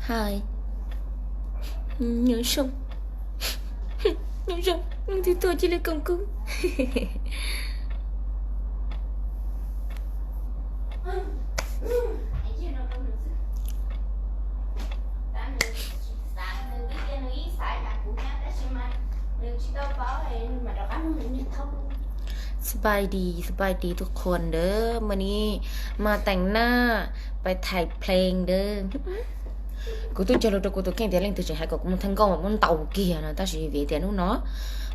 Hais, nyob zoo, nyob zoo, leej twg tuaj cia li koom kuv. Xab pais dis, xab pais dis tuj khuam dawb, mas ni mas teem naj pais thaim plees dawb. Kuv twb nco lus rau kuv tus kheej tias leej twg tseem hais kom kuv mus thaij nkauj mas muab ntaus kiag no, tab sis vim tias hnub no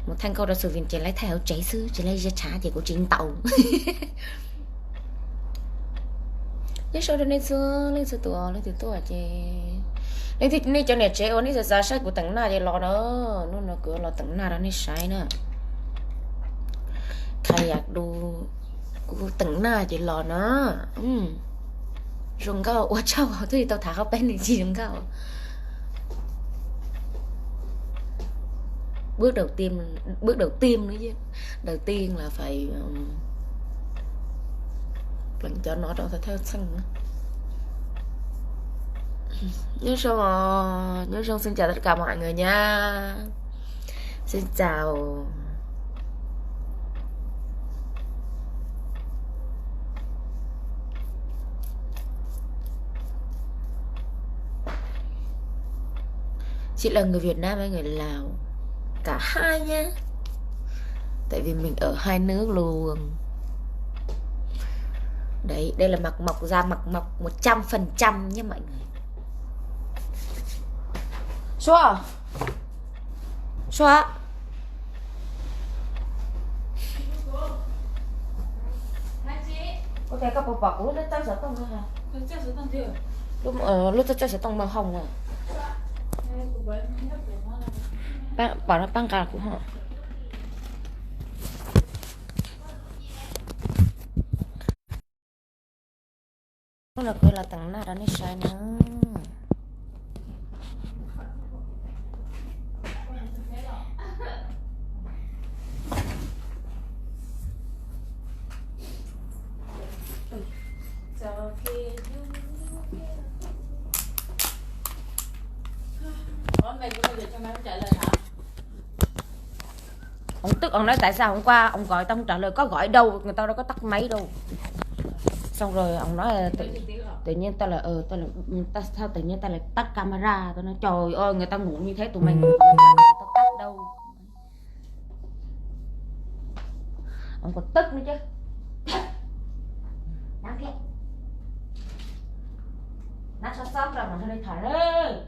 mus thaij nkauj rau xu vin ces laib thaij hauv tsev xwb, tsis laib zaj tshav ces kuv tsis ntaus. Nyob zoo rau nej txhua leej txhua tus, leej twg tuaj ces, leej twg nej cov niam tsev uas nej xav xav saib kuv teem naj ces los na. Hnub no kuv los teem naj rau nej saib na. Qhov yam du kuv teem naj ces los na. Zoo nkauj ua tsaug twb tau tham hauv peb nws tsis zoo nkauj. Bước đầu tiên, bước đầu tiên nữa chứ. Đầu tiên là phải, ừm, pleev cov no rau tau thawj txheej na. Nyob zoo, nyob zoo, xin chào tất cả mọi người nha. Xin chào. Chị là người Việt Nam hay người Lào? Cả hai nhé. Tại vì mình ở hai nước luôn. Đấy, đây là mặt mộc da mặt mộc một trăm phần trăm nhé mọi người. Sua. Sua. Ua cas koj puas pom kuv lub txawj xov tooj no? Lub, lub txawj xov tooj màu hồng na. Pom no pab nqa kuv ho. Hnub no kuv los teem naj rau nej saib na. Ông tức, ông nói tại sao hôm qua ông gọi tao không trả lời, có gọi đâu, người ta đâu có tắt máy đâu. Xong rồi ông nói là tự, tự nhiên tao là, ờ, tao là, ừ, tao sao tự nhiên tao lại tắt camera, tao nói trời ơi, người ta ngủ như thế tụi mày ngủ, tụi mày tắt, tao tắt đâu. Ông còn tức nữa chứ. Đáng ghét. Nó sót sót rồi mà nó đi thở đấy.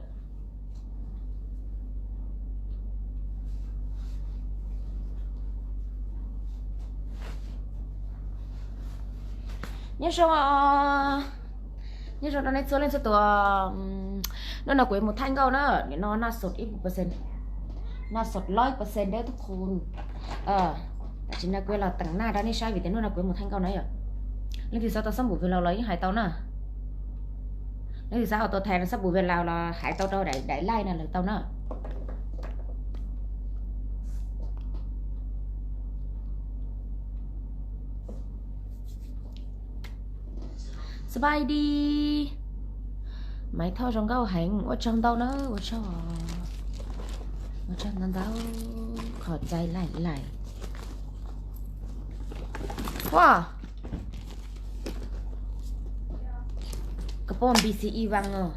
Nyob zoo, nyob zoo rau nej txhua leej txhua tus. Hnub no kuv yuav mus thaij nkauj na, nim no naj sụt ib percent, naj sụt loj percent deb tug khu. Tam sim no kuv yuav los teem naj rau nej saib vim tias hnub no kuv yuav mus thaij nkauj na yom. Leej twg xav tau xab npum Việt Lào los yeej hais tau na. Leej twg xav auto thèm xab npum Việt Lào los hais tau rau daim, daim like no lawm tau na. สบายดี Maiv Thoj zoo nkauj heev, ua tsaug ntau na, ua tsaug, ua tsaug ntau ntau, qhov cai laim laim. Ua, koj pom B C E vang os.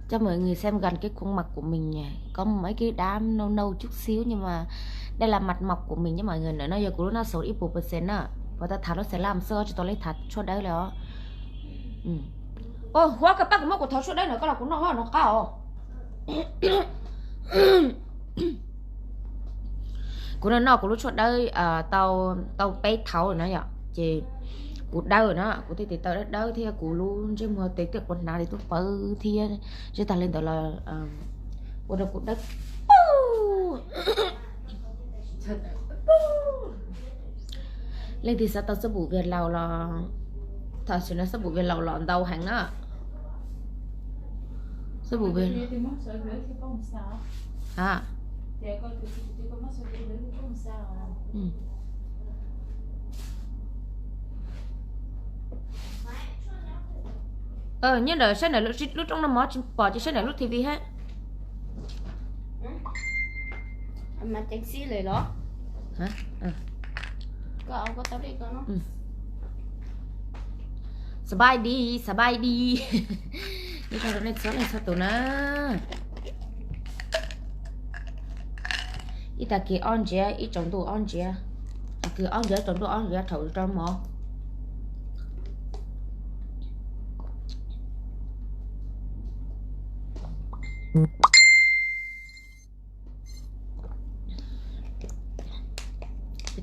Cho mọi người xem gần cái khuôn mặt của mình nha. Có mấy cái đám nâu nâu chút xíu nhưng mà đây là mặt mộc của mình nhé mọi người. Ntawm no yog kuv lub naj sụt ib puas percent na. Puas tau thas lub serum xwb, tsis tau li thas tshuaj dawb li os. Ua, Huab, koj pab kuv muab kuv thau tshuaj dawb no, koj los kuv noj no qab os. Kuv no noj kuv lub tshuaj dawb tau peb thau lawm na yom, ces kuv dawb na, kuv thiaj tis taw dawb dawb thiab kuv lub ntsej muag tes twb quas hnav li tub pawv thiab, tsis tas li ntawd los ua rau kuv dawb. Leej twg xav tau xab npum Việt Lào los, tam sim no xab npum Việt Lào los ntau heev na. Tub bu, nyob ntawm saib ntawm lub rooj no mov tsis pom ces saib ntawm lub T V hab. Xab bai di, xab bai di. Nyob zoo nej txhua leej txhua tus na. Ib tag kis ob ntsiav, ib tsaus ntuj ob ntsiav, tag kis ob ntsiav tsaus ntuj ob ntsiav thaum rau mov.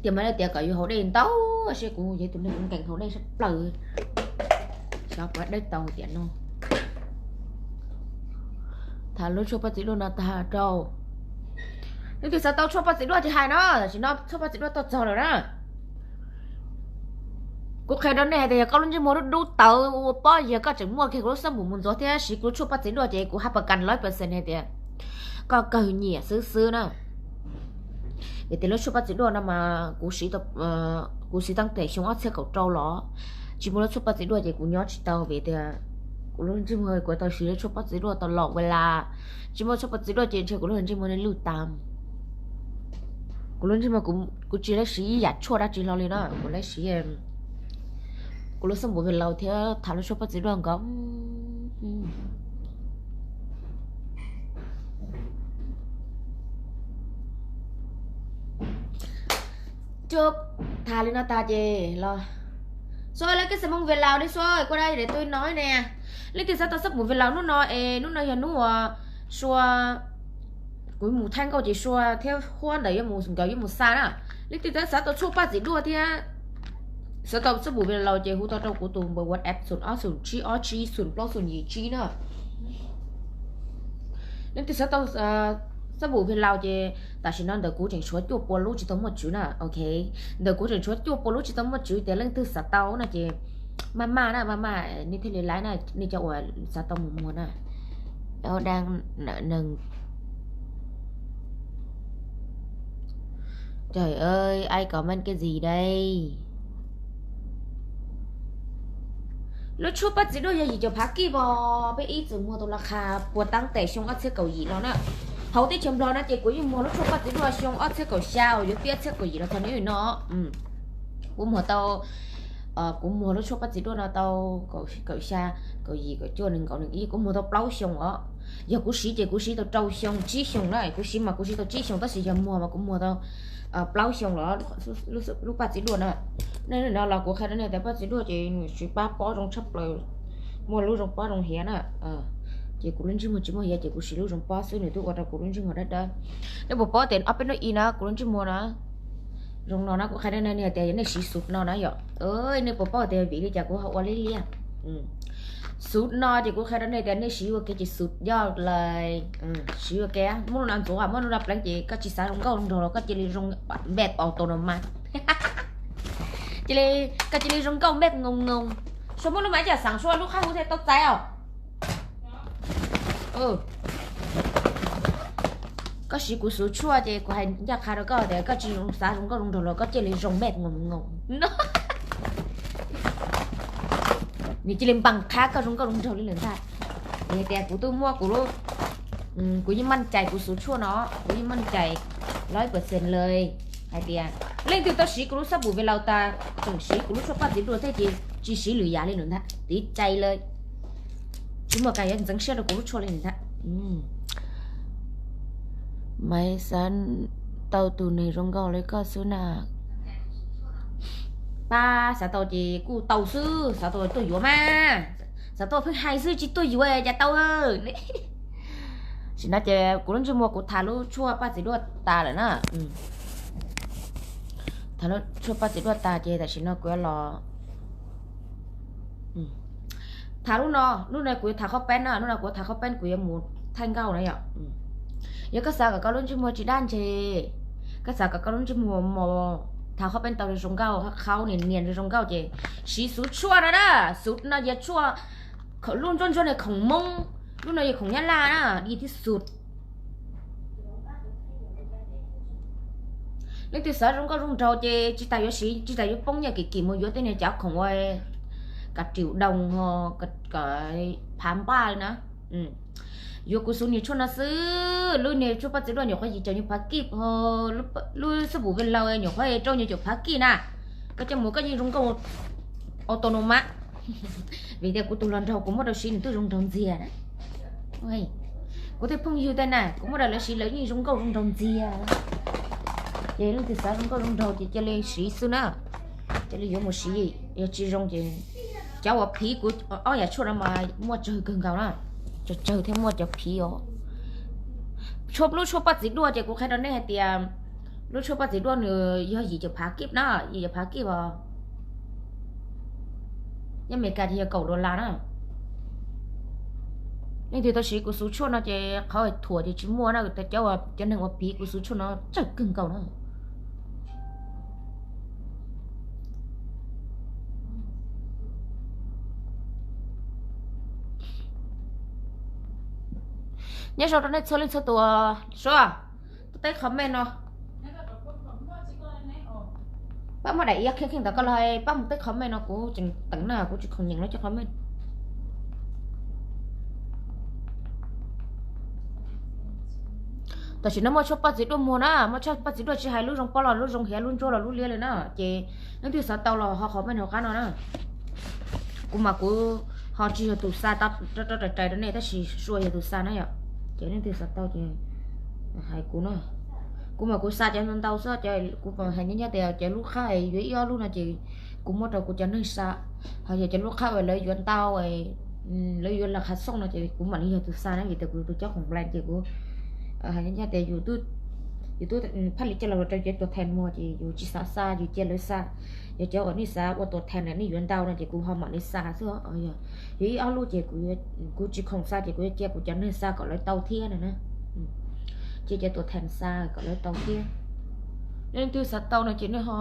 Tias mas tias kom yus haus dej ntau, seb kuv yog tus neeg nkees haus dej sab plaws. Xyov puas dawb tau tiam no. Tham lub tshuaj paj txiv duaj no tag rau. Leej twg xav tau tshuaj paj txiv duaj tsis hais no, tam sim no tshuaj paj txiv duaj tuaj txog lawm na. Kuv qhia rau nej hais tias yog koj lub ntsej muag dub dub tawv ua pob, yog koj tseem muaj kiag kuv lub xab npum mus ntxuav thiab siv kuv lub tshuaj paj txiv duaj ces kuv hab pas kas lawm percent hais tias koj kawg nyiam xwb xwb na. Vim tias lub tshuaj paj txiv duaj no mas kuv siv, kuv siv taab tes xyoo ob txhiab kaum rau los tsis muaj lub tshuaj paj txiv duaj ces kuv nyob tsis tau vim tias kuv lub ntsej muag kuv tau siv lub tshuaj paj txiv duaj tau los ua las. Tsis muaj tshuaj paj txiv duaj ces ntshe kuv lub ntsej muag ne lwj tas. Kuv lub ntsej muag kuv tsis laib siv ib yam tshuaj dab tsi hlo li na, kuv laib siv, kuv lub xab npum vij laus thiab tham lub tshuaj paj txiv duaj nkaus. Cov tham li no tag ces los, Suav, leej twg xav mus vij laus ne Suav, kuv dab de tub no ne. Leej twg xav tau xab npum vij laus hnub no es hnub no yog hnub uas Suav, kuv mus thaij nkauj ces Suav thiab Huab ntawd yuav mus, nkawd yuav mus xa na. Leej twg xav tau tshuaj paj txiv duaj thiab xav tau xab npum vij laus ces hu tau rau kuv tus npawb WhatsApp xoom ob xoom tsib ob tsib xoom plaub xoom yim tsib na. Leej twg xav tau xab npum vij laus ces tam sim no ntawm kuv tseem tshuav cuaj pua lub tsis tau muaj tswv na, ok. Ntawm kuv tseem tshuav cuaj pua lub tsis tau muaj tswv tias leej twg xav tau no ces maj maj na, maj maj nej thiaj li laib na, nej cov uas xav tau mus muag na. Dab neeg, trời ơi, ai comment cái gì đây? Lub tshuaj paj txiv duaj yog yim caum phav kij vos, peb ib txwm muag tau las khas puas taab tes xyoo ob txhiab kaum yim los na. Hauv teb chaws Nplog no ces kuv yeej muag lub tshuaj paj txiv duaj xyoo ob txhiab kaum xya uas yuav pib ob txhiab kaum yim los txog niaj hnub no. Kuv muag tau, kuv muag lub tshuaj paj txiv duaj no tau kaum xya, kaum yim, kaum cuaj, nees nkaum, nees ib, kuv muag tau plaub xyoo os. Yog kuv siv ces kuv siv tau rau xyoo tsib xyoo na, kuv siv mas kuv siv tau tsib xyoo tab sis yog muag mas kuv muag tau plaub xyoo los lub paj txiv duaj na. Nej no los kuv qhia rau nej tias paj txiv duaj ces nws siv pab pob zoo tshaj plaws, muaj lub zoo pob zoo hiav na. Ces kuv lub ntsej muag tsis muaj hiav ces kuv siv lub zoo pob xwb nws twb ua rau kuv lub ntsej muag dawb dawb. Nej puas paub tias ob peb hnub i na kuv lub ntsej muag na zoo no na, kuv qhia rau nej tias yog nej siv xub no na yom. Nej puas paub tias vim li cas kuv ho ua liab liab? Xub no ces kuv qhia rau nej tias nej siv ua ke ces xub yog lawm. Siv ua ke, muab lub no ntxuav, muab lub no pleev ces koj tsis xav zoo nkauj zoo nraug los koj cia li zoo npej tau tau no mas. Cia li, koj cia li zoo nkauj npej ngoo ngoo. Suav muab lub mas coj xav Suav lub qab hu thiaj tau txais os. Koj siv kuv xub tshuaj ces kuv hais ncaj qha rau koj tias koj tsis xav zoo nkauj zoo nraug los koj cia li zoo npej ngoo ngoo. Nws cia li npaj qha koj zoo nkauj zoo nraug li lawm ntag. Vim tias kuv twb muab kuv lub, kuv yeej maj cai kuv xub tshuaj no, kuv yeej maj cai lawm percent lawm hais tias leej twg tau siv kuv lub xab npum vij laus tas, tseem siv kuv lub tshuaj paj txiv duaj thiab ces tsis siv lwm yam li lawm ntag, tiv cai lawm. Tsis muaj kas yuav ntxeev siab rau kuv lub tshuaj li ntag. Maiv xav tau tus neeg zoo nkauj li koj xwb na. Pab xav tau ces kuj tau xwb, xav tau tuaj yuav mas, xav tau pheej hais xwb tsis tuaj yuav cas tau. Tam sim no ces kuv lub ntsej muag kuv tham lub tshuaj paj txiv duaj tas lawm na. Tham lub tshuaj paj txiv duaj tas ces tam sim no kuv yuav los tham lub no, lub no kuv yuav tham qhaub peeb na, lub no kuv yuav tham qhaub peeb kuv yuav mus thaij nkauj na yom. Yog koj xav kom koj lub ntsej muag tsis dab ntseg, koj xav kom koj lub ntsej muag mos, tham qhaub peeb tau zoo nkauj, qhaub nias nias zoo nkauj ces siv xub tshuaj no na, xub no yog tshuaj lub ntsuab ntsuab ne khoom moob, Lub no yog khoom Nyab Laj na, di thiab xus. Leej twg xav zoo nkauj zoo nraug ces tsis tas yuav siv, tsis tas yuav poob nyiaj kim kim mus yuav tej niag cov khoom ua kav rium doos, kav phav npaj na. Yuav kuv xus niag tshuaj no xwb, lub niag tshuaj paj txiv duaj nyuam qhuav yim caum nyuag phav kij, lub xab pum ve laus nyuam qhuav rau nyuag caum phav kij na. Koj coj mus koj yeej zoo nkauj auto no mas. Vim tias kuv tus hluas nraug kuv muab rau siv nws twb zoo nraug ntxiag. Kuv tej phooj ywg tej na kuv muab rau lawv siv lawv yeej zoo nkauj zoo nraug ntxiag. Ces leej twg xav zoo nkauj zoo nraug ces cia li siv xwb na. Cia li yuav mus siv, yog tsis zoo ces cov uas phiv kuv ob yam tshuaj no mas muaj tsawg kawg nkaus na. Tsawg tsawg thiab muaj cov phiv os. Tshuaj, lub tshuaj paj txiv duaj ces kuv qhia rau nej hais tias lub tshuaj paj txiv duaj nws yog yim caum phav kij na, yim caum phav kij os. Nyob Amelikas ces yog kaum dollar na. Leej twg tau siv kuv xus tshuaj no ces qhov thuam ces tsis muaj na, cov, cov neeg uas phiv kuv xus tshuaj no tsawg kawg nkaus na. Nyob zoo rau nej txhua leej txhua tus. Suav, teb comment no. Pab muab daim iab kheej kheej ntawd koj los pab mus teb comment no, kuv tseem teem na, kuv tsis khoom nyeem lawv cov comment. Tam sim no muaj tshuaj paj txiv duaj muag na, muaj tshuaj paj txiv duaj tsis hais lub zoo pob los lub zoo hiav, lub ntsuab los lub liab li na. Ces leej twg xav tau los ho comment hauv qab no na. Kuv mas kuv ho tsis yog tus xa rau rais rais rau nej tab sis Suav yog tus xa na yom. Ces leej twg xav tau ces hais kuv na. Kuv mas kuv xa cov ntau ntau xwb, kuv hais nyob nyob tias cov lub qhab yuav ib ob lub no ces kuv muab rau kuv cov neeg xa. Ho yog cov lub qhab uas lawv yuav ntau, lawv yuav las khas xooj no ces kuv mam li yog tus xa na, vim tias kuv tus cob khoom plan ces kuv hais nyob nyob tias yus twb phaj li coj los rau cov tuam thees muag ces yus tsis xav xa, yus cia lawv xa. Yog cov uas nej xav ua tuam thees na, nej yuav ntau no ces kuv ho mam li xa xwb. Yog ib ob lub ces kuv tsis khoom xa ces kuv yuav cia kuv cov neeg xa kom lawv tau thiab no na. Cia cov tuam thees xa kom lawv tau thiab. Nej leej twg xav tau no ces nej ho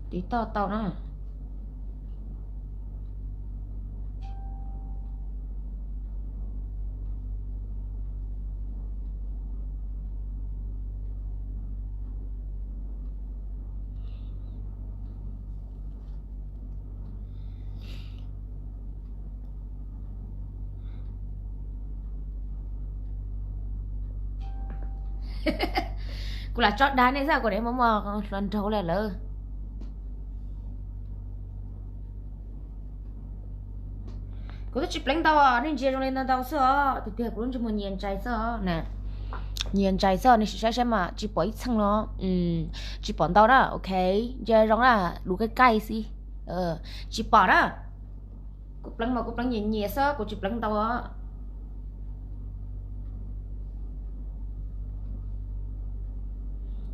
tiv toj tau na. Kuv lam tso dag nej xwb, kuv niam muaj muaj hluas nraug li lawm. Kuv twb tsis pleev ntau, nej ntsia zoo li ntau ntau xwb os. Tiag tiag kuv lub ntsej muag nyias ntsais xwb os na. Nyias ntsais xwb, nej sim saib saib mas tsis pom ib txheej no. Tsis pom ntau na, ok. Ntsia zoo na, lub kaij kaij xwb. Tsis pom na. Kuv pleev mas kuv pleev nyias nyias xwb, kuv tsis pleev ntau os.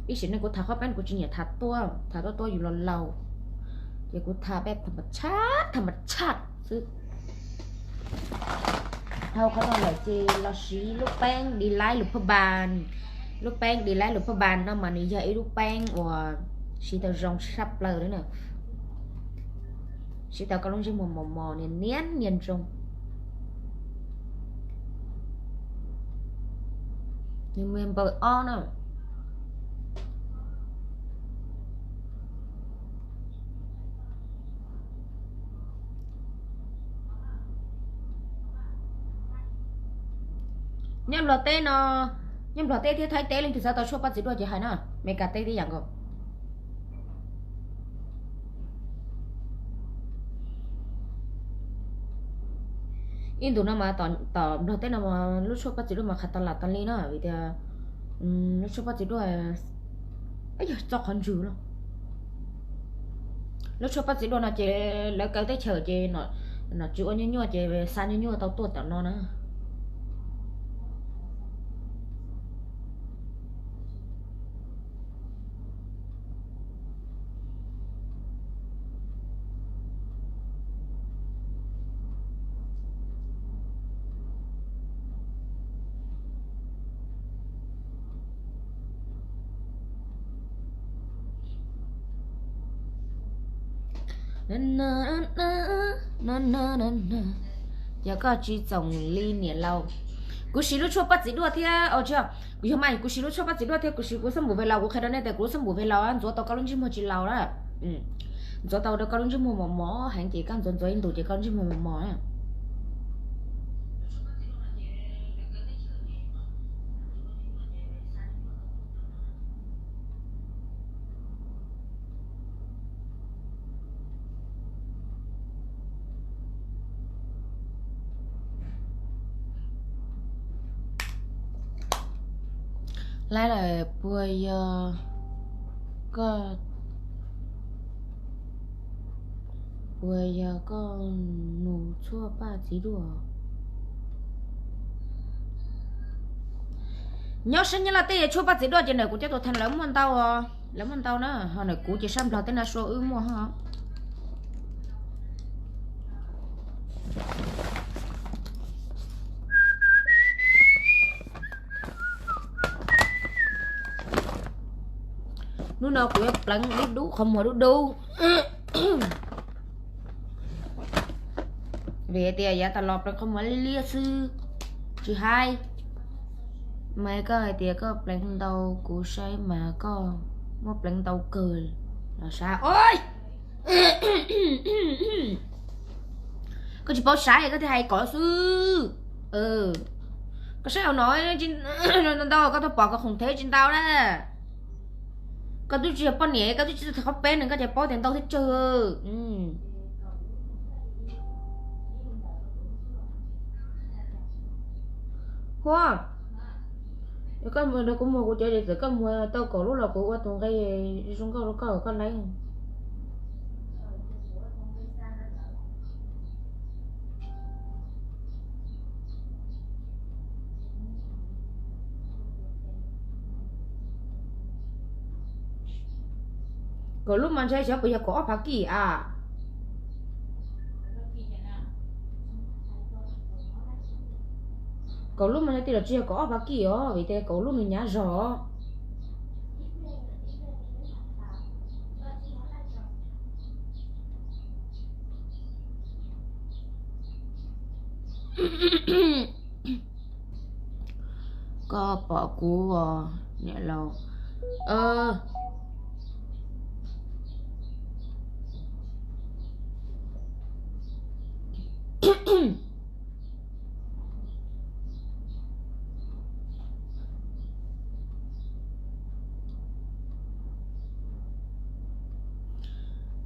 Ib sim neej kuv tham qhob peeb kuv tsis nyiam tham tuaj, tham tuaj tuaj yus laus laus, ces kuv tham peb tham mas tshaj, tham mas tshaj xwb. Dhau qhov no lawm ces los siv lub peeb Delight Lupus Balm. Lub peeb Delight Lupus Balm no mas nws yog ib lub peeb uas siv tau zoo tshaj plaws li na. Siv tau koj lub ntsej muag mos mos nias nias nyob zoo. Nws me npaws ob na. Nyob Nplog teb no, nyob Nplog teb thiab Thaib teb leej twg xav tau tshuaj paj txiv duaj ces hais na, Meskas teb tib yam nkaus. Ib ntus no mas tom Nplog teb no mas lub tshuaj paj txiv duaj mas qhas tas lam tas li na, vim tias lub tshuaj paj txiv duaj yog txoj qhov ntswg los. Lub tshuaj paj txiv duaj no ces lawv kaw teb chaws ces nom tswv ua nyuaj nyuaj ces xa nyuaj nyuaj tau tuaj tom no na. Yog koj tsis txoom li niam laus. Kuv siv lub tshuaj paj txiv duaj thiab, kuv yog mas kuv siv lub tshuaj paj txiv duaj thiab kuv siv kuv xab npum ve laus, kuv qhia rau nej tias kuv lub xab npum ve laus ntxuav tau koj lub ntsej muag tsis laus na. Ntxuav tau rau koj lub ntsej muag mos mos heev ces koj ntxuav ntxuav ib ntus ces koj ntsej muag mos mos. Laib lawm puas yog koj, puas yog koj nug tshuaj paj txiv duaj? Nyob sab Nyab Laj teb tshuaj paj txiv duaj ces ntawm kuv cov tus theej lawv muaj ntau, lawv muaj ntau na, ho ntawm kuv ces sab Nplog teb na sua wb muaj ho. Hnub no kuv yuav pleev dub dub qhov muag dub dub. Vim hais tias yav tas los pleev qhov muag liab liab xwb, tsis haib. Mas koj hais tias koj pleev ntau, kuv saib mas koj muab pleev ntau kawg los sav. Koj tsis paub saib koj thiaj hais kom xwb. Koj saib hauv no ntau, koj twb pom koj khoom thev tsis ntau na. Koj twb tsis yog poj niam, koj twb tsis tau qhov peb ne, koj ces paub tias ntau thiab tsawg. Huab, koj muag rau kuv muag kuv cov, txawm koj muag tau kaum lub los kuv ua tus nqi zoo nkauj rau koj, koj laib. Kaum lub mas ntshai xyov puas yog kaum ob phav kij a. Kaum lub mas ntshai tij los tsis yog kaum ob phav kij os, vim tias kaum lub nws hnyav zog. Koj pom kuv os niam laus.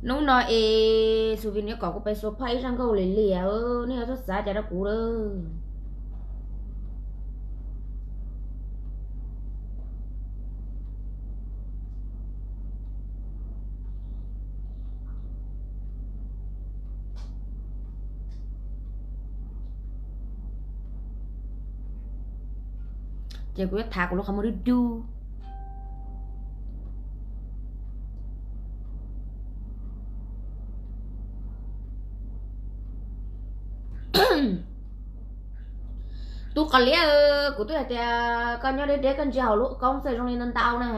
Hnub no es Xu Vin yuav kom kuv pes xua phaj ib zaj nkauj li liam, nej yuav txhob xav cas rau kuv lawm. Ces kuv yuav tham kuv lub qhov muag dub dub. Tus qos liab, kuv twb hais tias koj nyob deb deb koj ntsia hauv lub koob xwb zoo li ntau ntau na.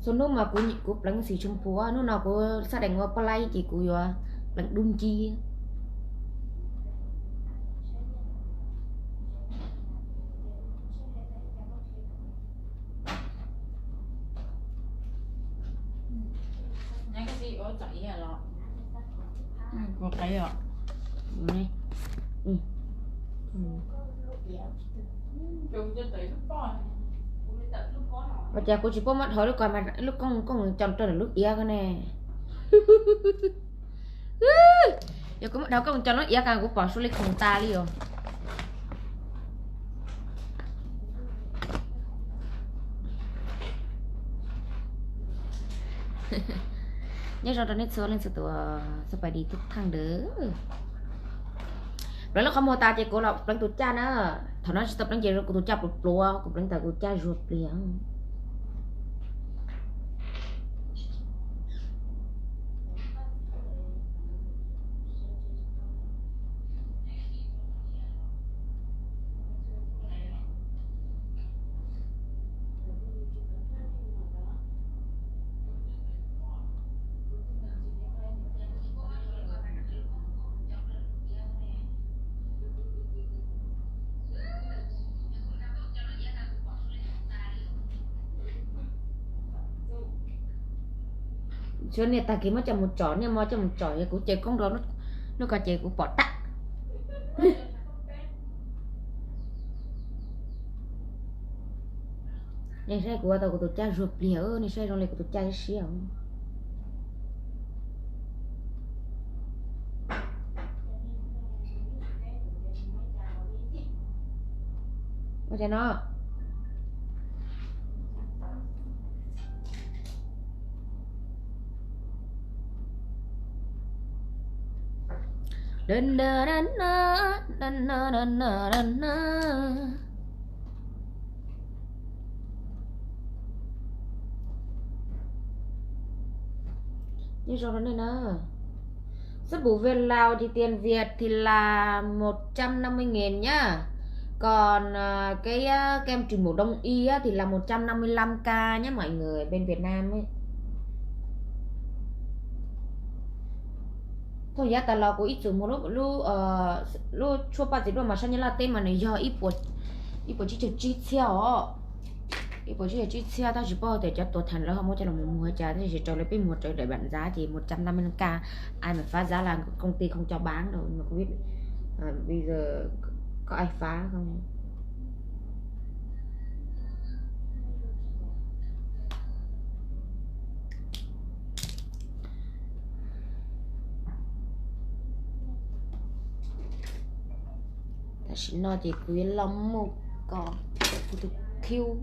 Txhua hnub mas kuv pleev xim tshooj phuam, hnub no kuv xab dees ua paj laib ces kuv yuav pleev dub nciab. Ua cas kuv tsis paub muab dhau lub ko mas lub kooj kooj co rau lub iav ko ne. Yog kuv muab dhau kooj co lub iav ko kuv pom su li khoom tas li os. Nyob zoo rau nej txhua leej txhua tus, sawv daws tib thaj ntawd. Pleev lub qhov muag tas ces kuv los pleev tus caj na. Thaum no tsis tau pleev ces kuv tus caj pluav pluav, kuv pleev tas kuv caj zuag pliag. Xyov niaj tag kis muab coj mus tsom, niaj hmo coj mus tsom, yog kuv ces koob rau hnub ko ces kuv pom tag. Nej saib kuv ua tau kuv tus caj zuag pliag, nej saib zoo li kuv tus caj siab. Ua cas no? Nyob zoo rau nej na. Sab npum Việt Lào thì tiền Việt thì là một trăm năm mươi nghìn nhá. Còn à, cái à, kem trừ mủ đông y á, thì là một trăm năm mươi lăm k nhé mọi người, bên Việt Nam ấy. Thooj yav tas los kuv ib txwm muag lub, lub, lub tshuaj paj txiv duaj mas sab Nyab Laj teb mas nws yog ib puas tsib caug tsib txhiab os. Ib puas tsib caug tsib txhiab, tab sis tsis paub tias cov tuam theem lawv ho muab coj los muag cas, tab sis raws li peb muag raws daim bản giá ces một trăm năm mươi lăm k, ai mà phá giá là công ty không cho bán đâu, mà không biết bây giờ có ai phá không. Tam sim no ces kuv yuav los mus kos kuv tus khiu.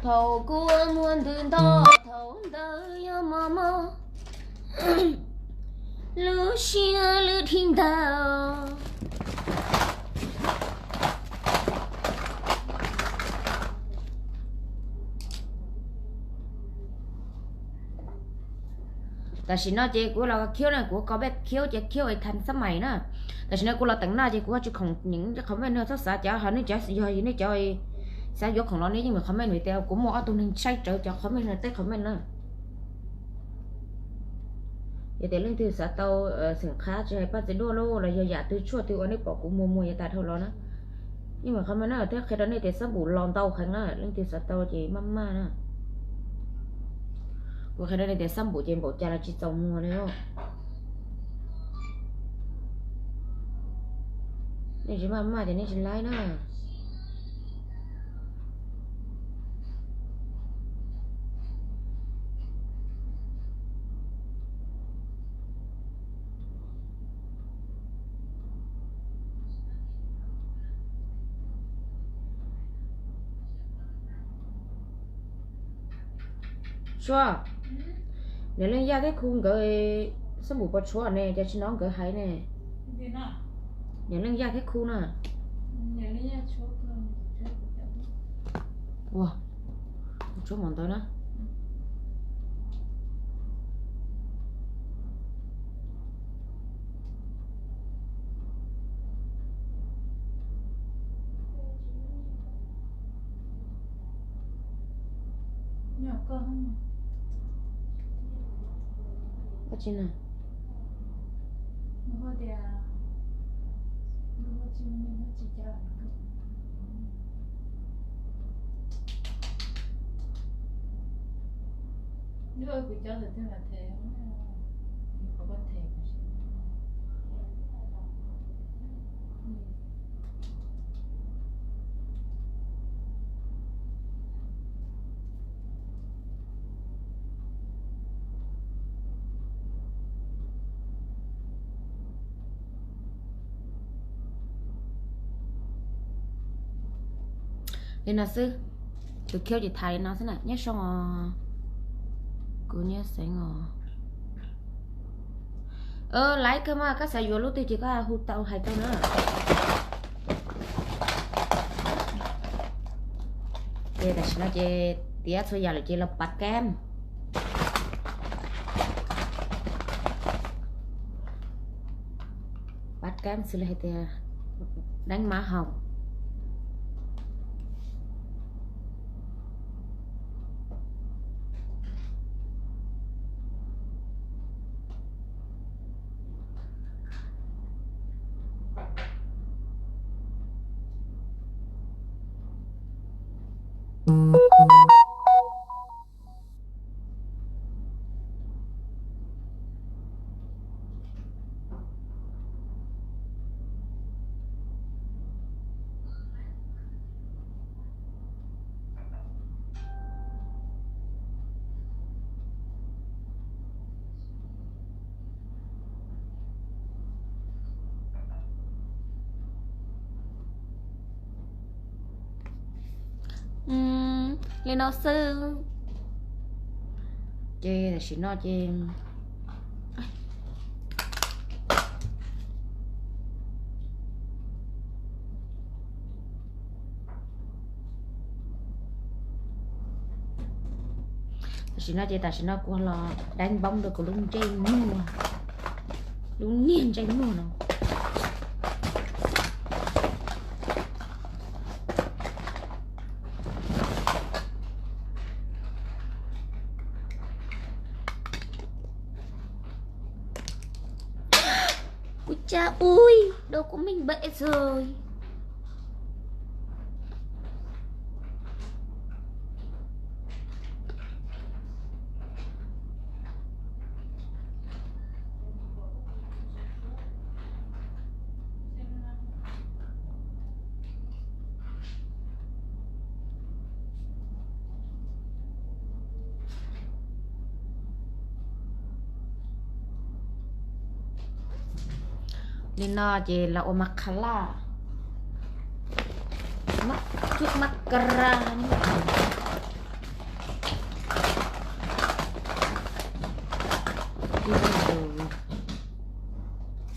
Thaum kuv muaj ntws nto, thaum ntawd yog mos mos, lub siab lwj dhia ntawd. Tam sim no ces kuv los khiu na, kuv kos peb khiu ces khiu es thành sab mais na. Tam sim no kuv los teem no ces kuv tsis khoom nyeem comment no, txhob xav cov ho nej cov yog nej cov xav yuav khoom los nej yeej meem comment vim tias kuv muaj ob tug neeg saib rawv cov comment no teb comment na. Yog tias leej twg xav tau xeem qhab tsis hais paj txiv duaj los yog yam twg tshuaj twg uas nej pom kuv muag muag yav tas dhau los na, yeej meem comment na, thiab qhia rau nej tias sab npum los ntau heev na, leej twg xav tau ces maj maj na. Kuv qhia rau nej tias sab npum ces npaum cas los tsis txaus muag li. Nej tsis maj maj ces nej tsis laib na. Suav, niam leej Yaj thiab Khu nkawd sab npum puas tshuav ne, cas tsis hnov nkawd hais ne? Niam leej Yaj thiab Khu na. Ua, tshuav mov ntawd na. Dab tsi na? Li no xwb, tus khiab ces tham li no xwb na, nyob zoo os, kuv nyob xeev os. Laiv kawg mas, koj xav yuav lub twg ces koj hu tau hais tau na. Ces tam sim no ces tiav txhua yam lawm ces los pab keb. Pab keb xws li hais tias đánh má hồng. Li no xwb. Ces tam sim no ces tam sim no ces tam sim no kuv los dai npoo rau kuv lub ntsej muag, lub niag ntsej muag no. Kuv cab ui, đau kuv me npam xwb. Li no ces los ua mascara, cuab mascara.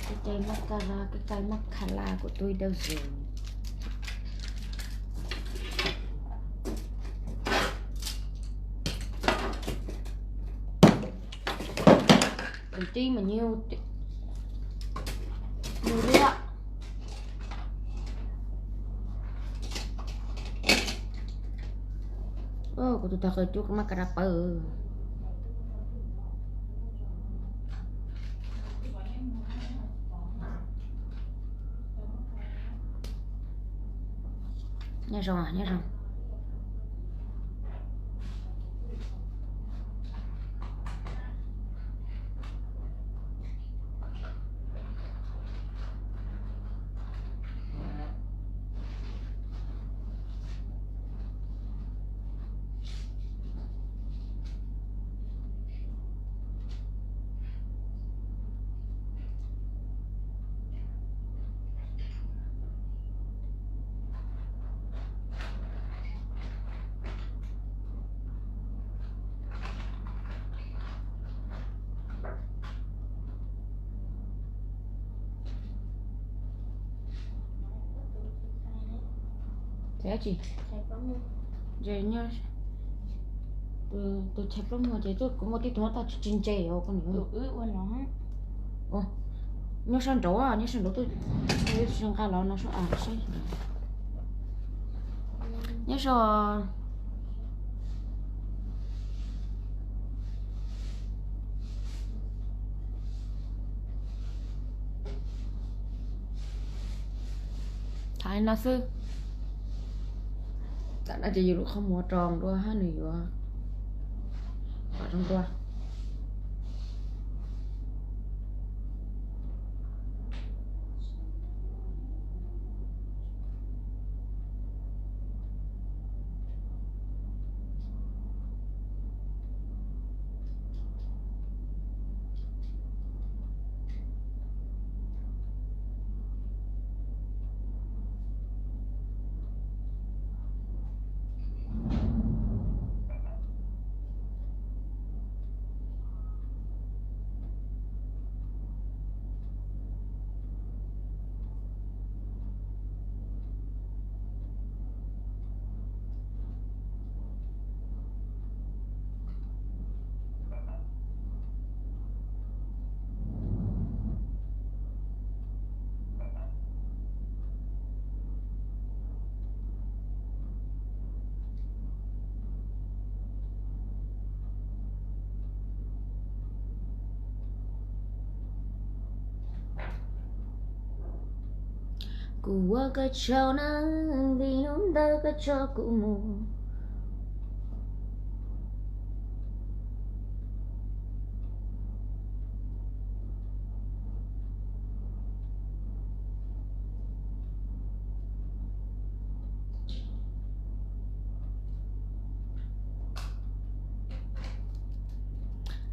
Kev cai mascara, kev cai mascara kuv twb dawb zus. Tus tib mas nyuag, nyuag liab. Kuv tus tag qw cuab mascara pawg. Nyob zoo, nyob zoo. Tsis, tus chais plaub muag ces kuv muaj tib tug tag tsis ntse os koj niam. Nyob sab nraud, nyob sab nraud, nqa los no saib. Nyob zoo. Tham li no xwb. Tam no ces yus lub qhov muag rau dua hab nws yuav pom zoo dua. Kuv ua koj tsaug na, vim hnub ntawd koj tso kuv mus.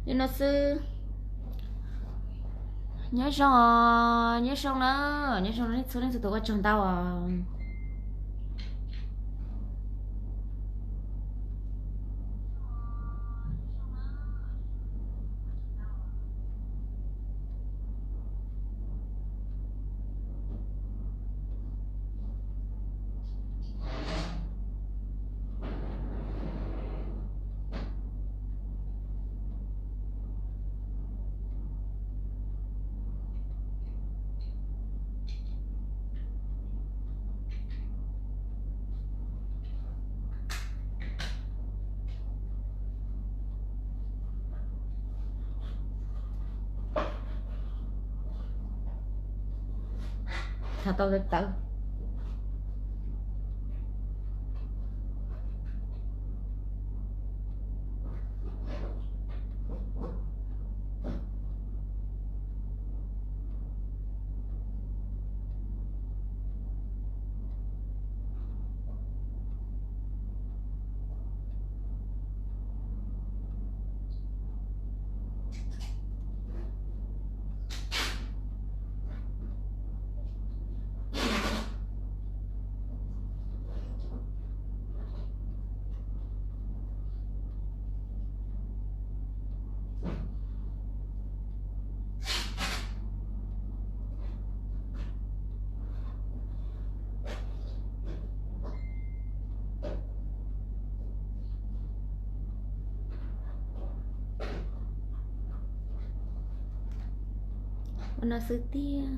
Li no xwb. Nyob zoo, nyob zoo na, nyob zoo nej txhua leej txhua tus, ua tsaug ntau os. Thaum tau tawv tawv. Ua no xwb tiag.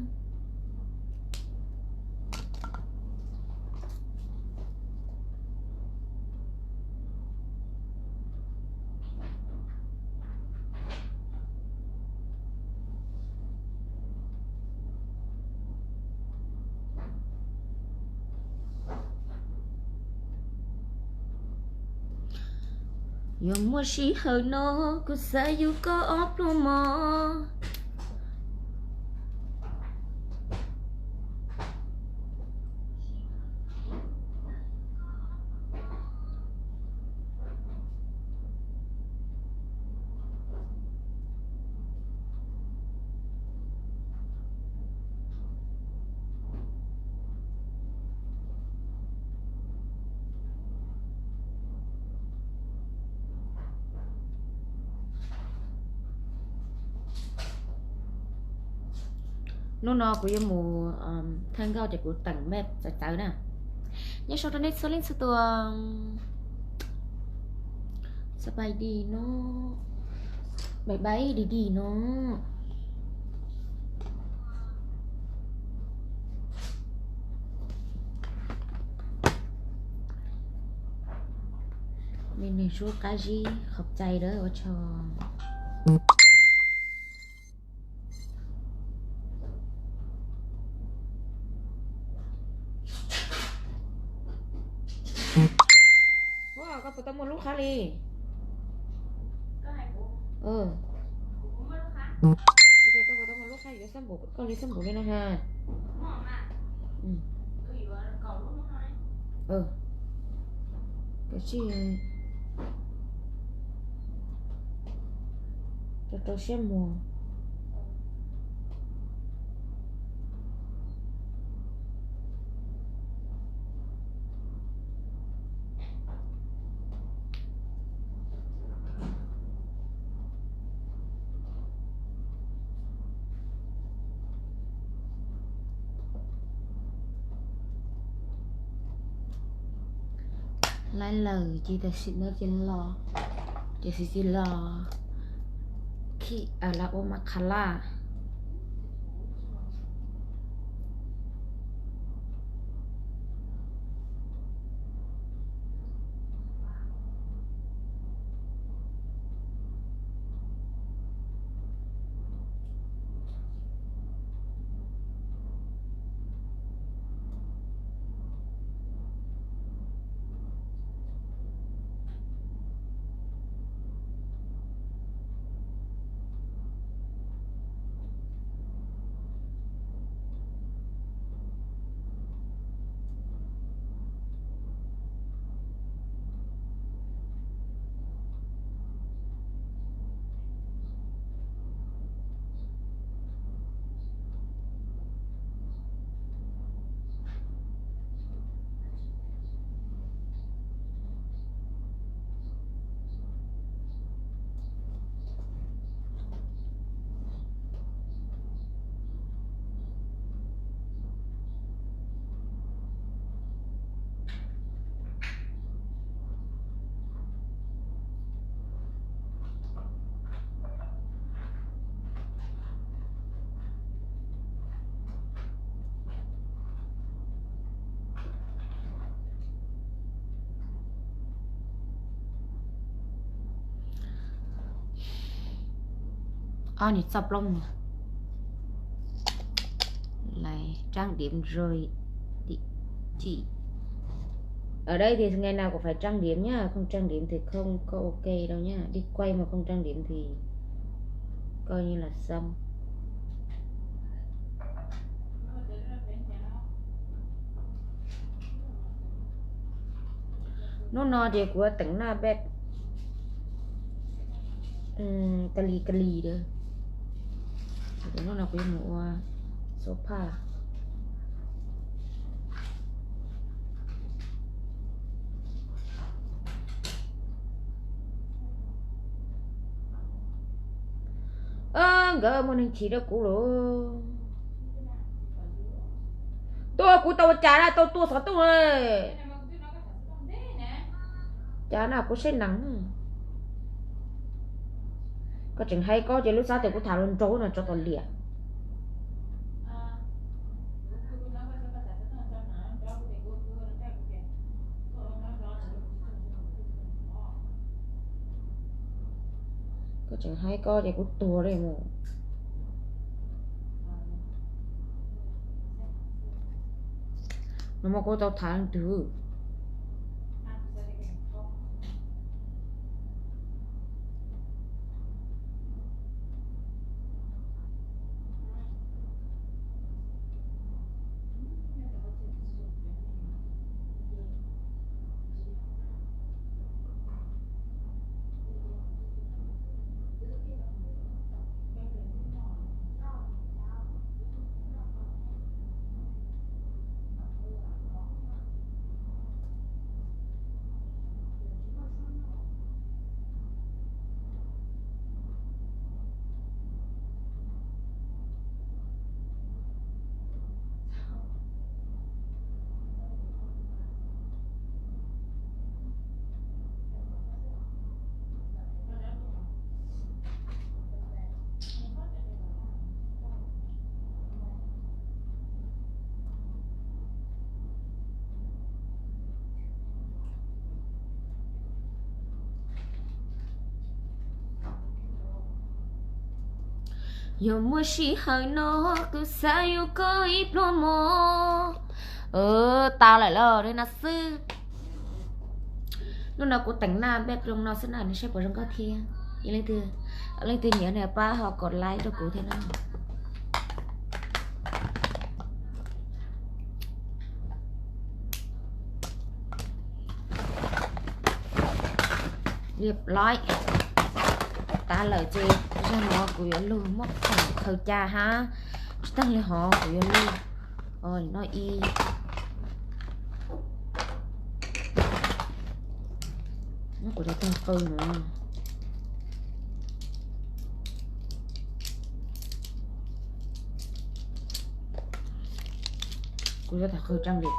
Yuav muaj sij hawm no, kuv xav yuav koj ob pluag mov. Hnub no kuv yuav mus thaj nkauj ces kuv teem mej txawv txawv na. Nyob zoo rau nej txhua leej txhua tus. Sawv daws dim no, bye bye dim dim no. Mej nws zub qab zib qhov cai lawm ua tsaug. Koj puas tau muaj lub qhab li? Koj puas tau muaj lub qhab yuav xab npum, koj li xab npum li no ha? Kav tsij rau rau siab muag. Lawv lawm ces tam sim no ces los, ces sim ces los khij lawv ua mas qha laj. Ob niag txoj plooj no. Trang điểm rồi đi chị. Ở đây thì ngày nào cũng phải trang điểm nhá, không trang điểm thì không có ok đâu nhá. Đi quay mà không trang điểm thì coi như là xong. Hnub no ces kuv teem naj beb kali kali da. Hnub no kuv yuav mus ua sub phaj. Nkawd muaj neeg chim rau kuv lawm. Tua kuv tau ua cas na, tau tua xov tooj. Cas na kuv saib nees. Koj tseem hais koj ces lub xab tias kuv tham hluas nraug no tso tau liam. Koj tseem hais koj ces kuv tuag li mus. Nag hmo kuv tau tham leej twg? Yog muaj sij hawm no kuv xav yuav koj ib pluag mog. Tau lawm los li no xwb. Hnub no kuv teem naj background no xwb na, nws saib puas zoo nkauj thiab. Leej twg nyiam no pab ho kom like rau kuv thiab na. Liab laib tas lawm ces zag no kuv yuav lug muab khoom khaws ca hab, tsis taag li hov kuv yuav lug no ib, kuv tau tag qw no. Kuv yuav tham qw tseeb li.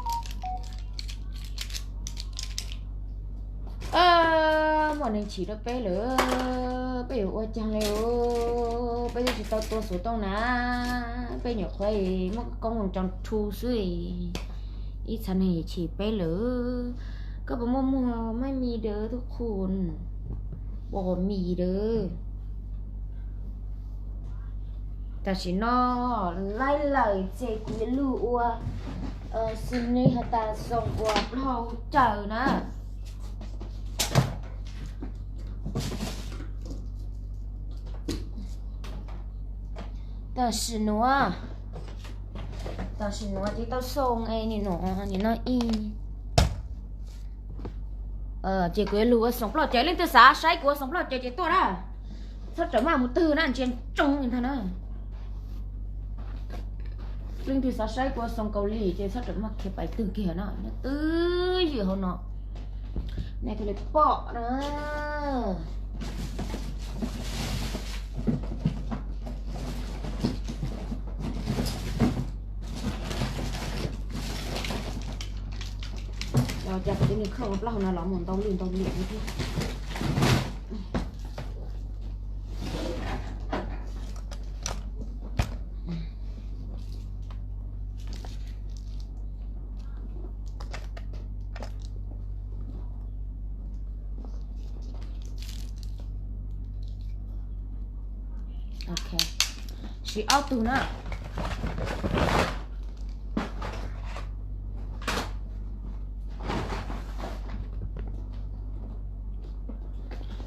Muaj neeg chim rau peb lawm, peb yuav ua caag li. Peb twb tsis tau tua xuv tooj na, peb nyuam qhuav muab koob loo tso rhu xwb, ib txhia neeg chim peb lawm. Koj puas muaj muag maj mis dawb tub qhuv, pom mis dawb. Tam sim no laib lawm ces kuv yuav lug ua xws li has tas xoom uas plaub hau caws na. Tam sim nuav, tam sim nuav ces tau xoom es nim no, nim no ib, ces kuv yuav lug ua xoom plaub hau caws. Leej twg xav saib kuv ua xoom plaub hau caws ces tuaj na, txhob rawm maj mus twg na, ntsia ntsoog ntag na. Leej twg xav saib kuv ua xoom Kaus Lim ces txhob rawm maj khiav pais twg kiag na, nyob twj ywm hauv no, nej thiaj li pom na. Los cas kuv cov niag khauj plaub hau no los mus ntau lwj ntau liam li thiab. Ok, siv ob tug na.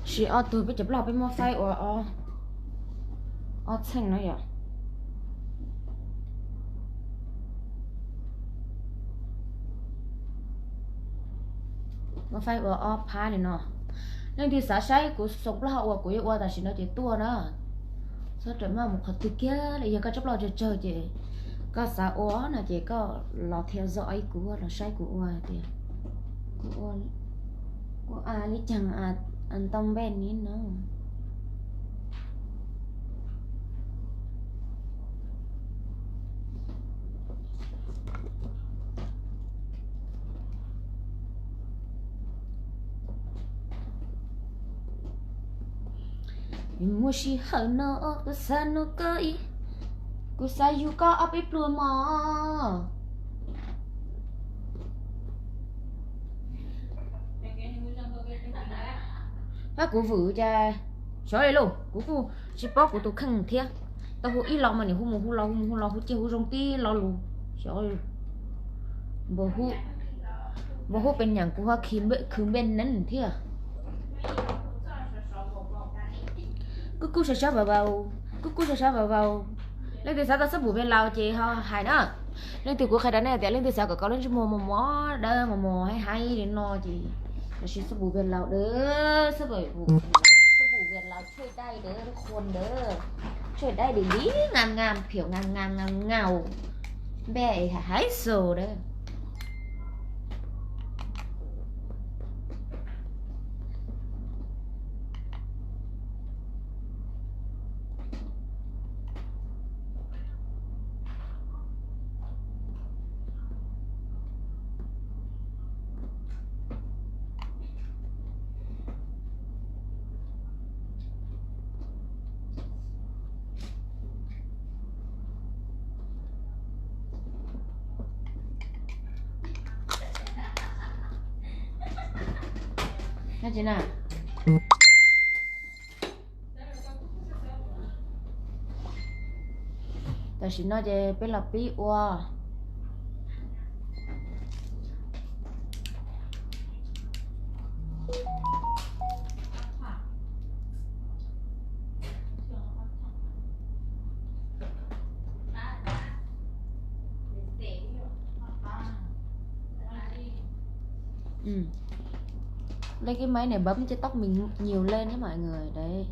Siv ob tug, peb cov plaub hau peb muab faib ua ob txheej no yom. Muab faib ua ob phab li no. Leej twg xav saib kuv xoo plaub hau uas kuv yuav ua tam sim no ces tuaj na. Txhob rawm maj mus qhov twg kiag li, yog koj tsob plaub hau tsawg tsawg ces koj xav ua no ces koj los thiaj zoj ib kuv los saib kuv ua tias kuv ua, kuv ua li cas ntau npe ni no. Muaj sij hawm no kuv xav nug koj ib, kuv xav yug koj ob peb pluag mog. Pab kuv vwm cas xyov li lauj, kuv kuj tsis paub kuv tus kheej thiab. Tau hu ib los mas nws hu mus hu los hu mus hu los hu ciaj hu zoo tib lo lus. Xyov npua hu, npua hu pes nyam kuv ho khwv npe nees thiab. Kuj kuj sab sab vau vau, kuj kuj sab sab vau vau. Leej twg xav tau xab pum pes laus ces ho hais na. Leej twg, kuv qhia rau nej tias leej twg xav kom koj lub ntsej muag mos mos dawb mos mos haib haib li no ces los siv xab pum pes laus dawb, xab pum, xab pum pes laus tshuaj dai dawb, khuam dawb, tshuaj dai dib dib, ngam ngam, phium ngam ngam, ngam ngam, npe haib xus dawb. Tam sim no ces peb los pib ua. Ừm. Đây cái máy này bấm cho tóc mình nhiều lên nhé mọi người. Đấy.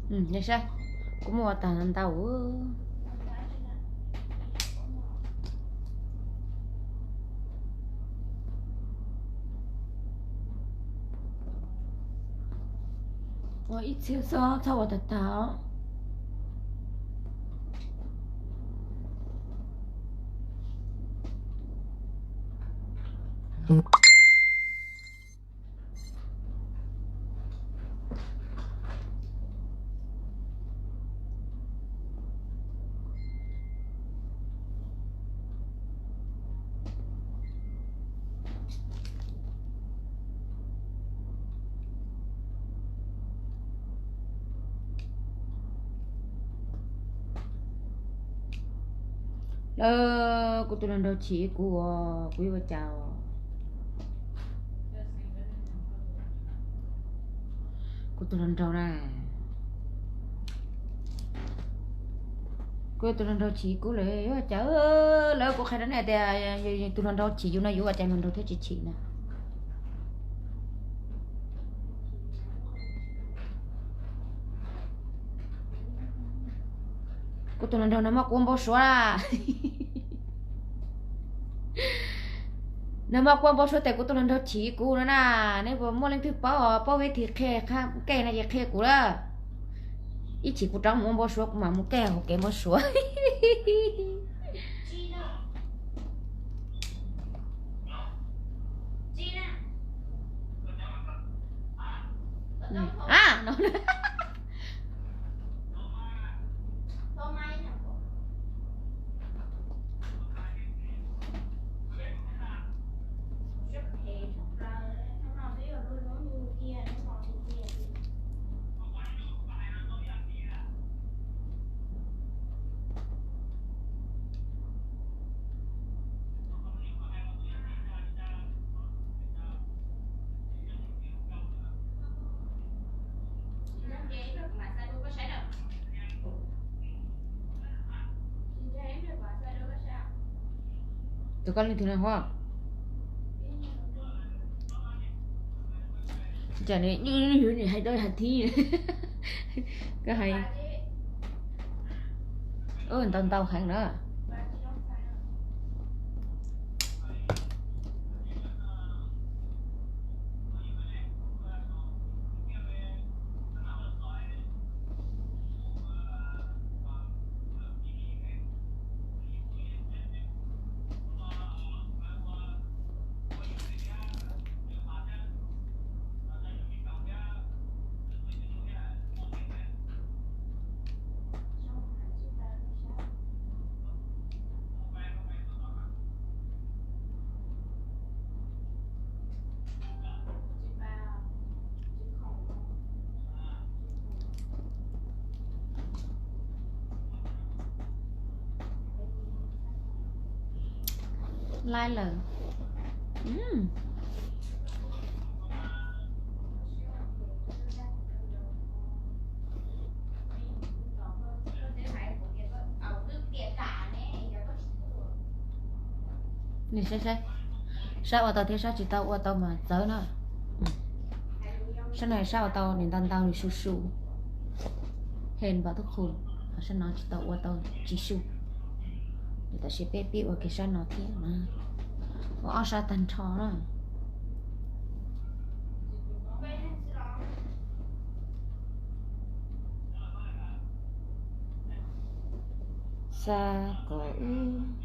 Hm, nej saib, kuv muaj tas ntau. Ua ib txhia xwb, txhob ua tag tag. Lawv, kuv tus hluas nraug chim kuv, kuv yuav ua cas? Kuv tus hluas nraug na, kuv tus hluas nraug chim kuv lawm yuav ua cas? Lawv, kuv qhia rau nej tias tus hluas nraug chim yus no yuav ua cas hluas nraug thiaj tsis chim na. Kuv tus hluas nraug nag hmo kuv ua npau suav na. Nag hmo kuv ua npau suav tias kuv tus hluas nraug chim kuv no na. Nej puas muaj leej twg paub, paub vib thi qhia, qhia na ces qhia kuv lawm. Ib chim kuv rov mus ua npau suav kuv mam mus kev hauv kev npau suav. A, no. Tus koj leej twg no hov? Cas ne, yuav hais rau hais thib. Koj hais ntau ntau heev na. Laij lawm. Saib, saib ua tau thiab, saib tsis tau ua tau mas txawv na. Sab no saib ua tau nws ntau ntau nws su su. Hej npam tub qus, ho sab no tsis tau ua tau tsis su. Ces tam sim peb pib ua kiag sab no thiab na. Ua ob sab tag nrho na. Xa kom wb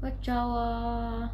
Ua tsaug.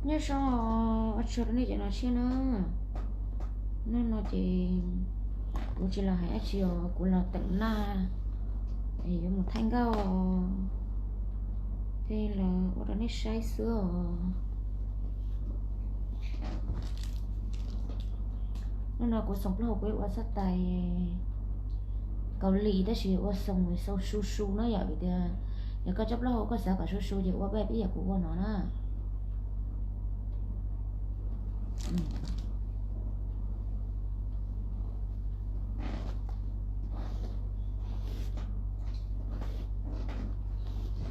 Nyob zoo, ua tsaug rau nej cov no siab na. Hnub no ces kuv tsis los hais dab tsi os, kuv los teem naj, yuav mus thaij nkauj, thiaj los ua rau nej saib xwb os. Hnub no kuv xoom plaub hau kuv ua xab tais Kaus Lim tab sis ua xoom xoom su su na yom, vim tias yog koj tsob plaub hau koj xav kom su su ces ua peb ib yam kuv ua no na.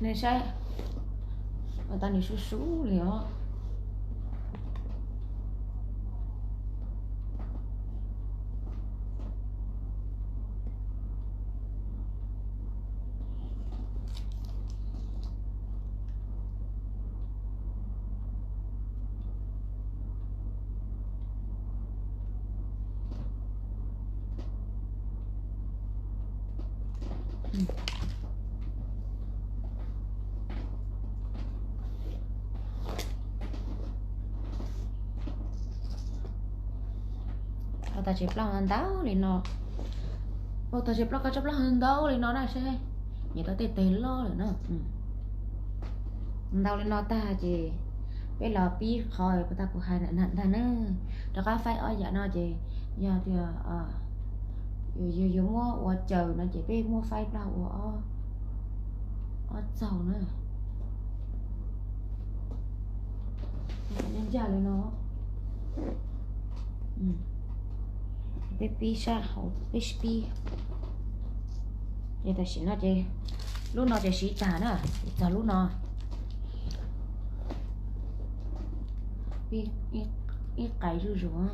Nej saib, ua tau nws su su li os. Ua tau tsev plaub ntau li no, ua tau tsev plaub koj tsob plaub ntau li no na seb, nyiam tau tej teg loj lawm na. Ntau li no tag ces peb los pib qhov uas tag kuv hais ntag na. Rov qab faib ob yam no ces yog tias yus yuav muab ua caws no ces peb muab faib plaub ua ob txaug na. Ncaj li no. Peb pib sab hauv peb pib. Ces tam sim no ces lub no ces siv tag na, txog lub no ib qais zuj zus.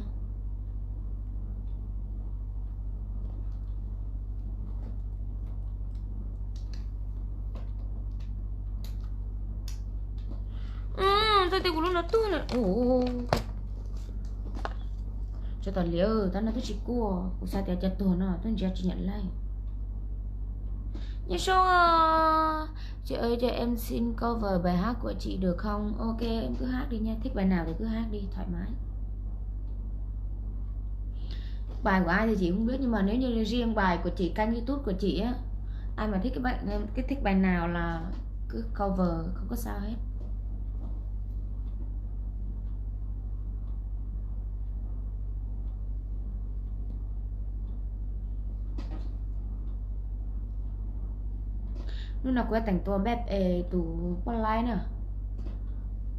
Txog tias kuv lub no tuag lawm. Tso tas liam, tab no twb tsis kuaj, kuv xav tias cas tuag no twb ntsia tsis nyiam laij. Nyob zoo, chị ơi cho em xin cover bài hát của chị được không? Ok, em cứ hát đi nha, thích bài nào thì cứ hát đi, thoải mái. Bài của ai thì chị không biết nhưng mà nếu như riêng bài của chị, kênh YouTube của chị á, ai mà thích cái bài, cái thích bài nào là cứ cover, không có sao hết. Hnub no kuv yuav teem tua npej es tus poj laib na.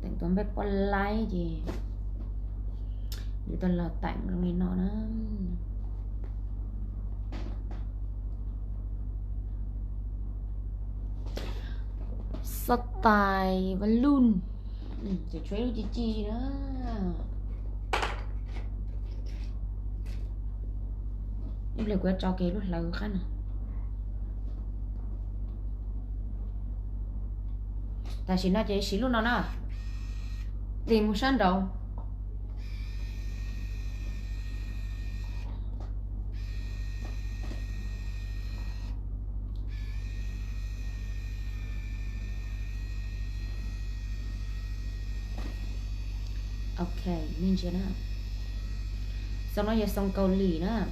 Teem tua npej poj laib ces yuav tau los teem zoo li no na. Xab tais vaj luj. Ces tshuav ib lub ci ci na. Ib pliag kuv yuav tso kiag lub hlawv qab no. Tam sim no ces siv lub no na. Tis mus sab nraud. Ok, nej ntsia na. Xoo no yog xoo Kaus Lim na.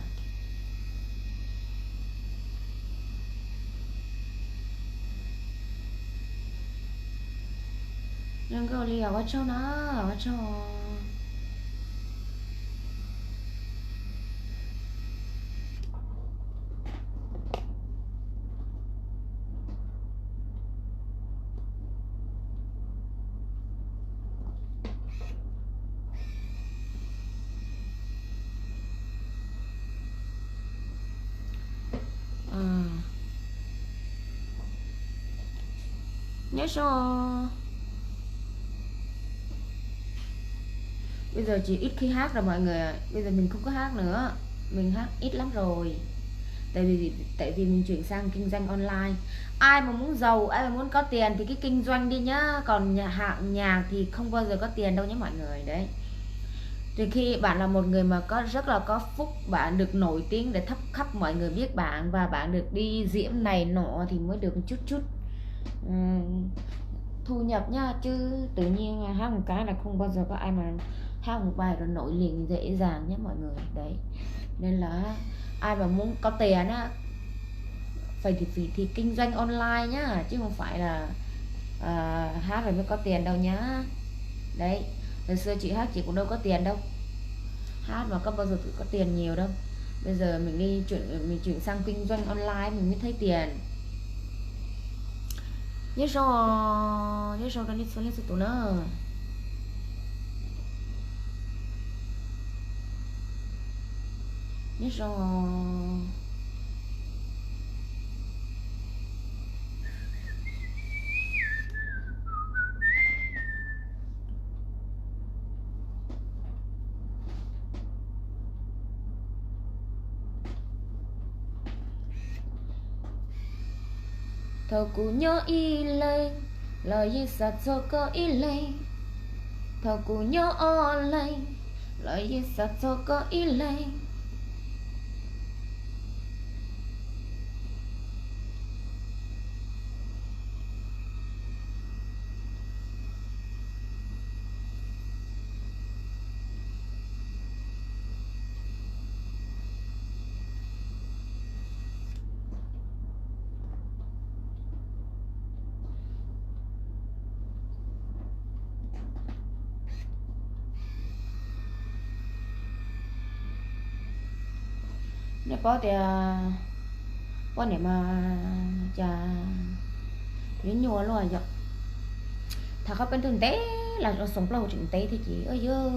Zoo nkauj li os, ua tsaug na, ua tsaug. Nyob zoo. Bây giờ chỉ ít khi hát rồi mọi người ạ. Bây giờ mình không có hát nữa. Mình hát ít lắm rồi. Tại vì tại vì mình chuyển sang kinh doanh online. Ai mà muốn giàu, ai mà muốn có tiền thì cứ kinh doanh đi nhá. Còn nhà, hạng nhạc thì không bao giờ có tiền đâu nhé mọi người. Đấy. Trừ khi bạn là một người mà có rất là có phúc, bạn được nổi tiếng để khắp khắp mọi người biết bạn và bạn được đi diễn này nọ thì mới được chút chút ừm, thu nhập nhá, chứ tự nhiên hát một cái là không bao giờ có ai mà hát một bài rồi nổi liền dễ dàng nhé mọi người. Đấy. Nên là ai mà muốn có tiền á, phải thì, thì, thì kinh doanh online nhá, chứ không phải là à, hát rồi mới có tiền đâu nhá. Đấy, hồi xưa chị hát chị cũng đâu có tiền đâu. Hát mà có bao giờ tự có tiền nhiều đâu. Bây giờ mình đi chuyển mình chuyển sang kinh doanh online mình mới thấy tiền. Nhớ sau, nhớ sau ra đi số lên số tụ nữa. Nhớ sau. Thaum kuv nyob ib leeg, los yeej xav txog koj ib leeg. Thaum kuv nyob ob leeg, los yeej xav txog koj ib leeg. Nej paub tias poj niam mas cas yuav nyuaj luaj yom. Tham qhov peb ntuj ntev los xoom plaub hau tseem ntev thiab ces yog yus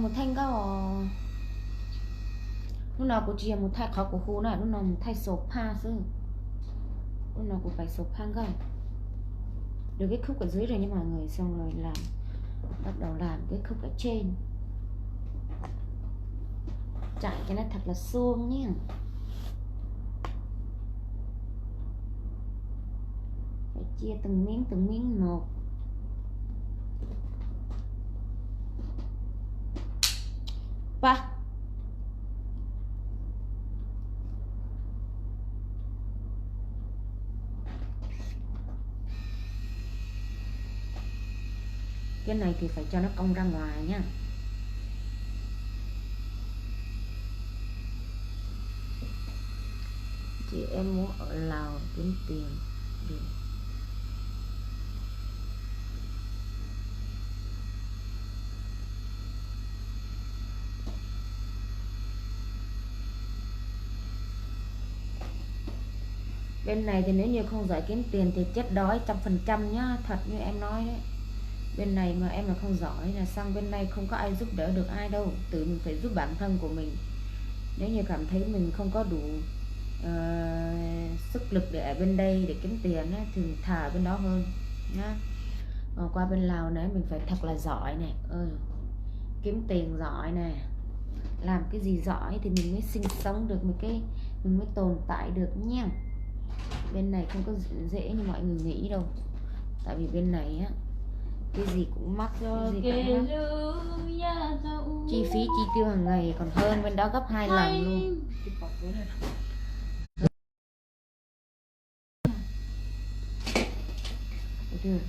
mus thaij nkauj. Hnub no kuv tsis yog mus thaij qhov kuv hu na, hnub no mus thaij xo phaj xwb. Hnub no kuv pais xo phaj nkauj. Được cái khúc ở dưới rồi nha mọi người, xong rồi là bắt đầu làm cái khúc ở trên. Chạy cho nó thật là suông nhé. Phải chia từng miếng từng miếng một. Ba. Cái này thì phải cho nó cong ra ngoài nhá. Chị em muốn ở Lào kiếm tiền được. Bên này thì nếu như không giỏi kiếm tiền thì chết đói trăm phần trăm nhá, thật như em nói đấy. Bên này mà em mà không giỏi là sang bên đây không có ai giúp đỡ được ai đâu, tự mình phải giúp bản thân của mình. Nếu như cảm thấy mình không có đủ ờ, sức lực để ở bên đây để kiếm tiền á, thì mình thà ở bên đó hơn nhá. Còn qua bên Lào này mình phải thật là giỏi này, ừ. Kiếm tiền giỏi nè, làm cái gì giỏi thì mình mới sinh sống được, mình cái mình mới tồn tại được nha. Bên này không có dễ như mọi người nghĩ đâu. Tại vì bên này á, cái gì cũng mắc, cái gì cũng mắc. Chi phí chi tiêu hàng ngày còn hơn bên đó gấp hai lần luôn.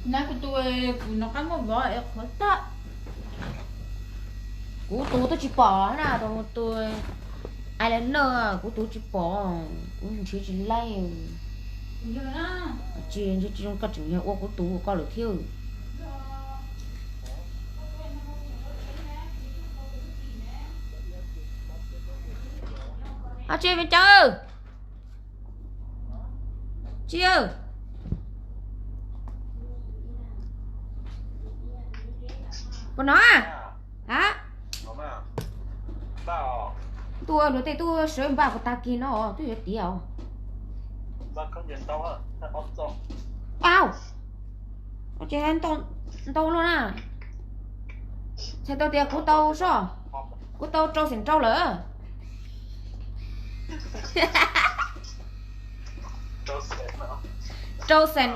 Nab kuv tus, kuv nov qab muaj vov es qhuav tag. Kuv tus twb tsis pom na, tus eyeliner kuv tus tsis pom, kuv nrhiav tsis laij. Tsis, tsis zoo, koj tseem yog ua kuv tus koj lawm thiab. Tsis, me cawv. Tsis, puas hnov? Ha? Tuaj luag tej tub sawv npaj puas tag kis no twb yuav tiav. Au, ces ntau luaj na. Txhais tau tias kuv tau soj, kuv tau rau xeem rau lawm. Rau xeem,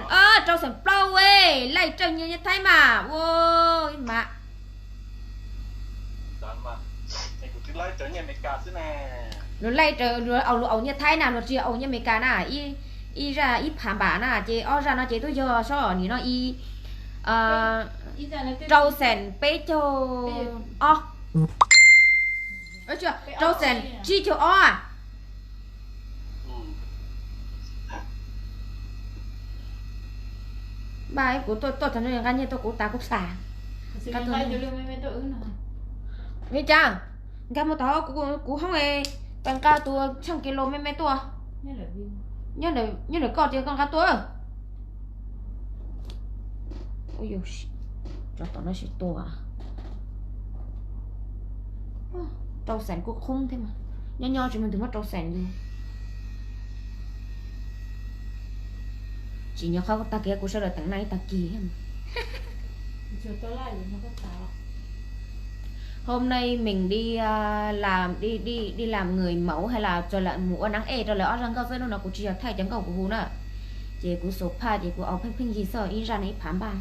rau xeem plaub, laij raws nyiaj nyiaj Thaib mas ua ib mas. Luag laij raws, luag au, luag au nyiaj Thaib na, luag tsis au nyiaj Amelikas na ib. Ib zaj ib phav npam na, ces ob zaj no ces twb yog sab nim no ib rau xees peb caug ob, rau xees tsib caug ob. Npaj kuv tuaj txog nqa nyiaj tuaj kuv tas kuv tham. Li cas? Nkag mus tod kuv hoob, pas nqa tus tsheej kis lus me me tuaj. Nyob ntawm koj tias koj nqa tuaj. Tsov tom no tsis tua. Rau xees kuj qhoob thiab mas, nyob nyob tsis muaj tus muab rau xees li. Tsis nyob qhov tag kis kuv sawv daws teem naj ib tag kis. Hôm nay mình đi, à, làm đi, đi, đi làm người mẫu hay là cho lợn mus ua nắng ê rau lawv ob zaj nkauj xwb, hnub no kuv tsis yog thaij cov nkauj kuv hu na. Ces kuv xus phaj ces kuv au pheej pheej yig xwb, ib zaj no ib phav npaj.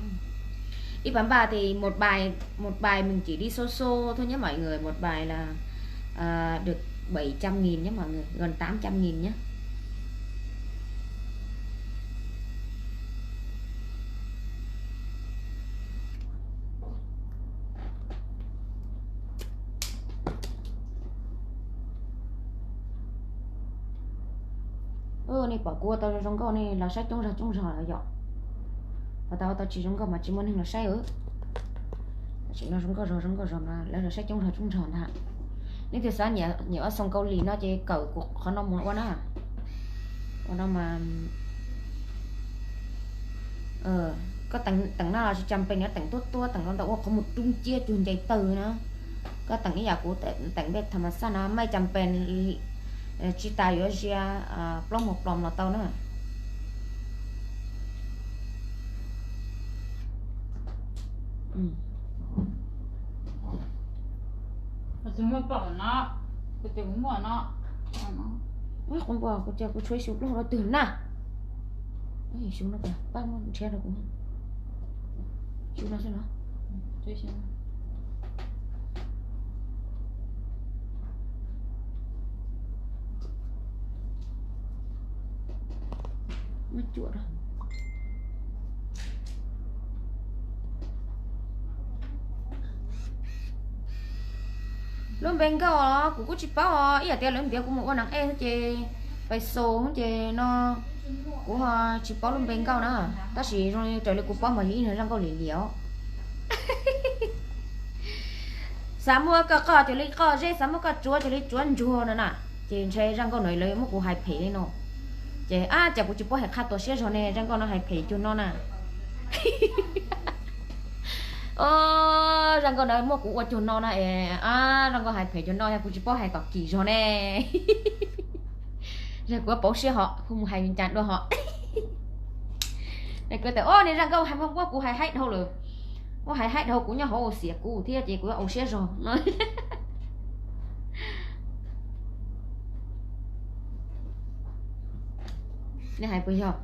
Ib phav npaj thì một bài, một bài mình chỉ đi sô sô thôi nhé mọi người, một bài là, à, được bảy trăm nghìn nhé mọi người, gần tám trăm nghìn nhé. Nej pom kuv ua tau zoo nkauj nej los saib coob zog coob zog lawm yom. Ua tau, ua tau tsis zoo nkauj mas tsis muaj neeg los saib. Tseem no zoo nkauj zog zoo nkauj zog mas lawv los saib coob zog coob zog ntag. Nej twg xav nyiam ua xoo Kaus Lim no ces kawm kuv qhov no mus ua na. Ua no mas koj teem no los tsis cam pes nws teem tuab tuab, teem rau ntawm ua qhov muag rub nciab cuag nce taw na. Koj teem ib yam kuv teem npej tham mas xaj no, mej cam pes tsis tas yuav zia plaub mus plom los tau na. Kuv npua kuv cia kuv tshuav ib xyu plaub hau rau twg na. Xyu no pab muab nrhiav rau kuv. Xyu no xwb no. Muab cuam rau. Lub npe nkauj os kuv kuj tsis paub os, ib yam tias lawv ntiav kuv mus ua nas ej xwb ces, pais xus xwb ces no, kuv ho tsis paub lub npe nkauj na. Tab sis zoo li raws li kuv paub mas yog ib zaj nkauj liam liam os. Xav muab koj qoj cuag li qoj zeb, xav muab koj tsuav cuag li tsuav ntsuag no na. Ces ntshe zaj nkauj no lawv muab kuv hais phem li no. Ces ab, cas kuv tsis paub hais qha tuam siab zog ne, zaj nkauj no hais phem cuag no na. Zaj nkauj no muab kuv ua cuag no na es, zaj nkauj hais phem cuag no, yog kuv tsis paub hais kom kim zog ne. Yog kuv paub siab hos kuv mus hais cas dua hos. Kuv tias, o, niag zaj nkauj hais muab kuv hais haib dhau lawm. Muab hais haib dhau kuv nyob hauv xiam kuv thiab ces kuv yuav au siab zog. Nej hais puas yog?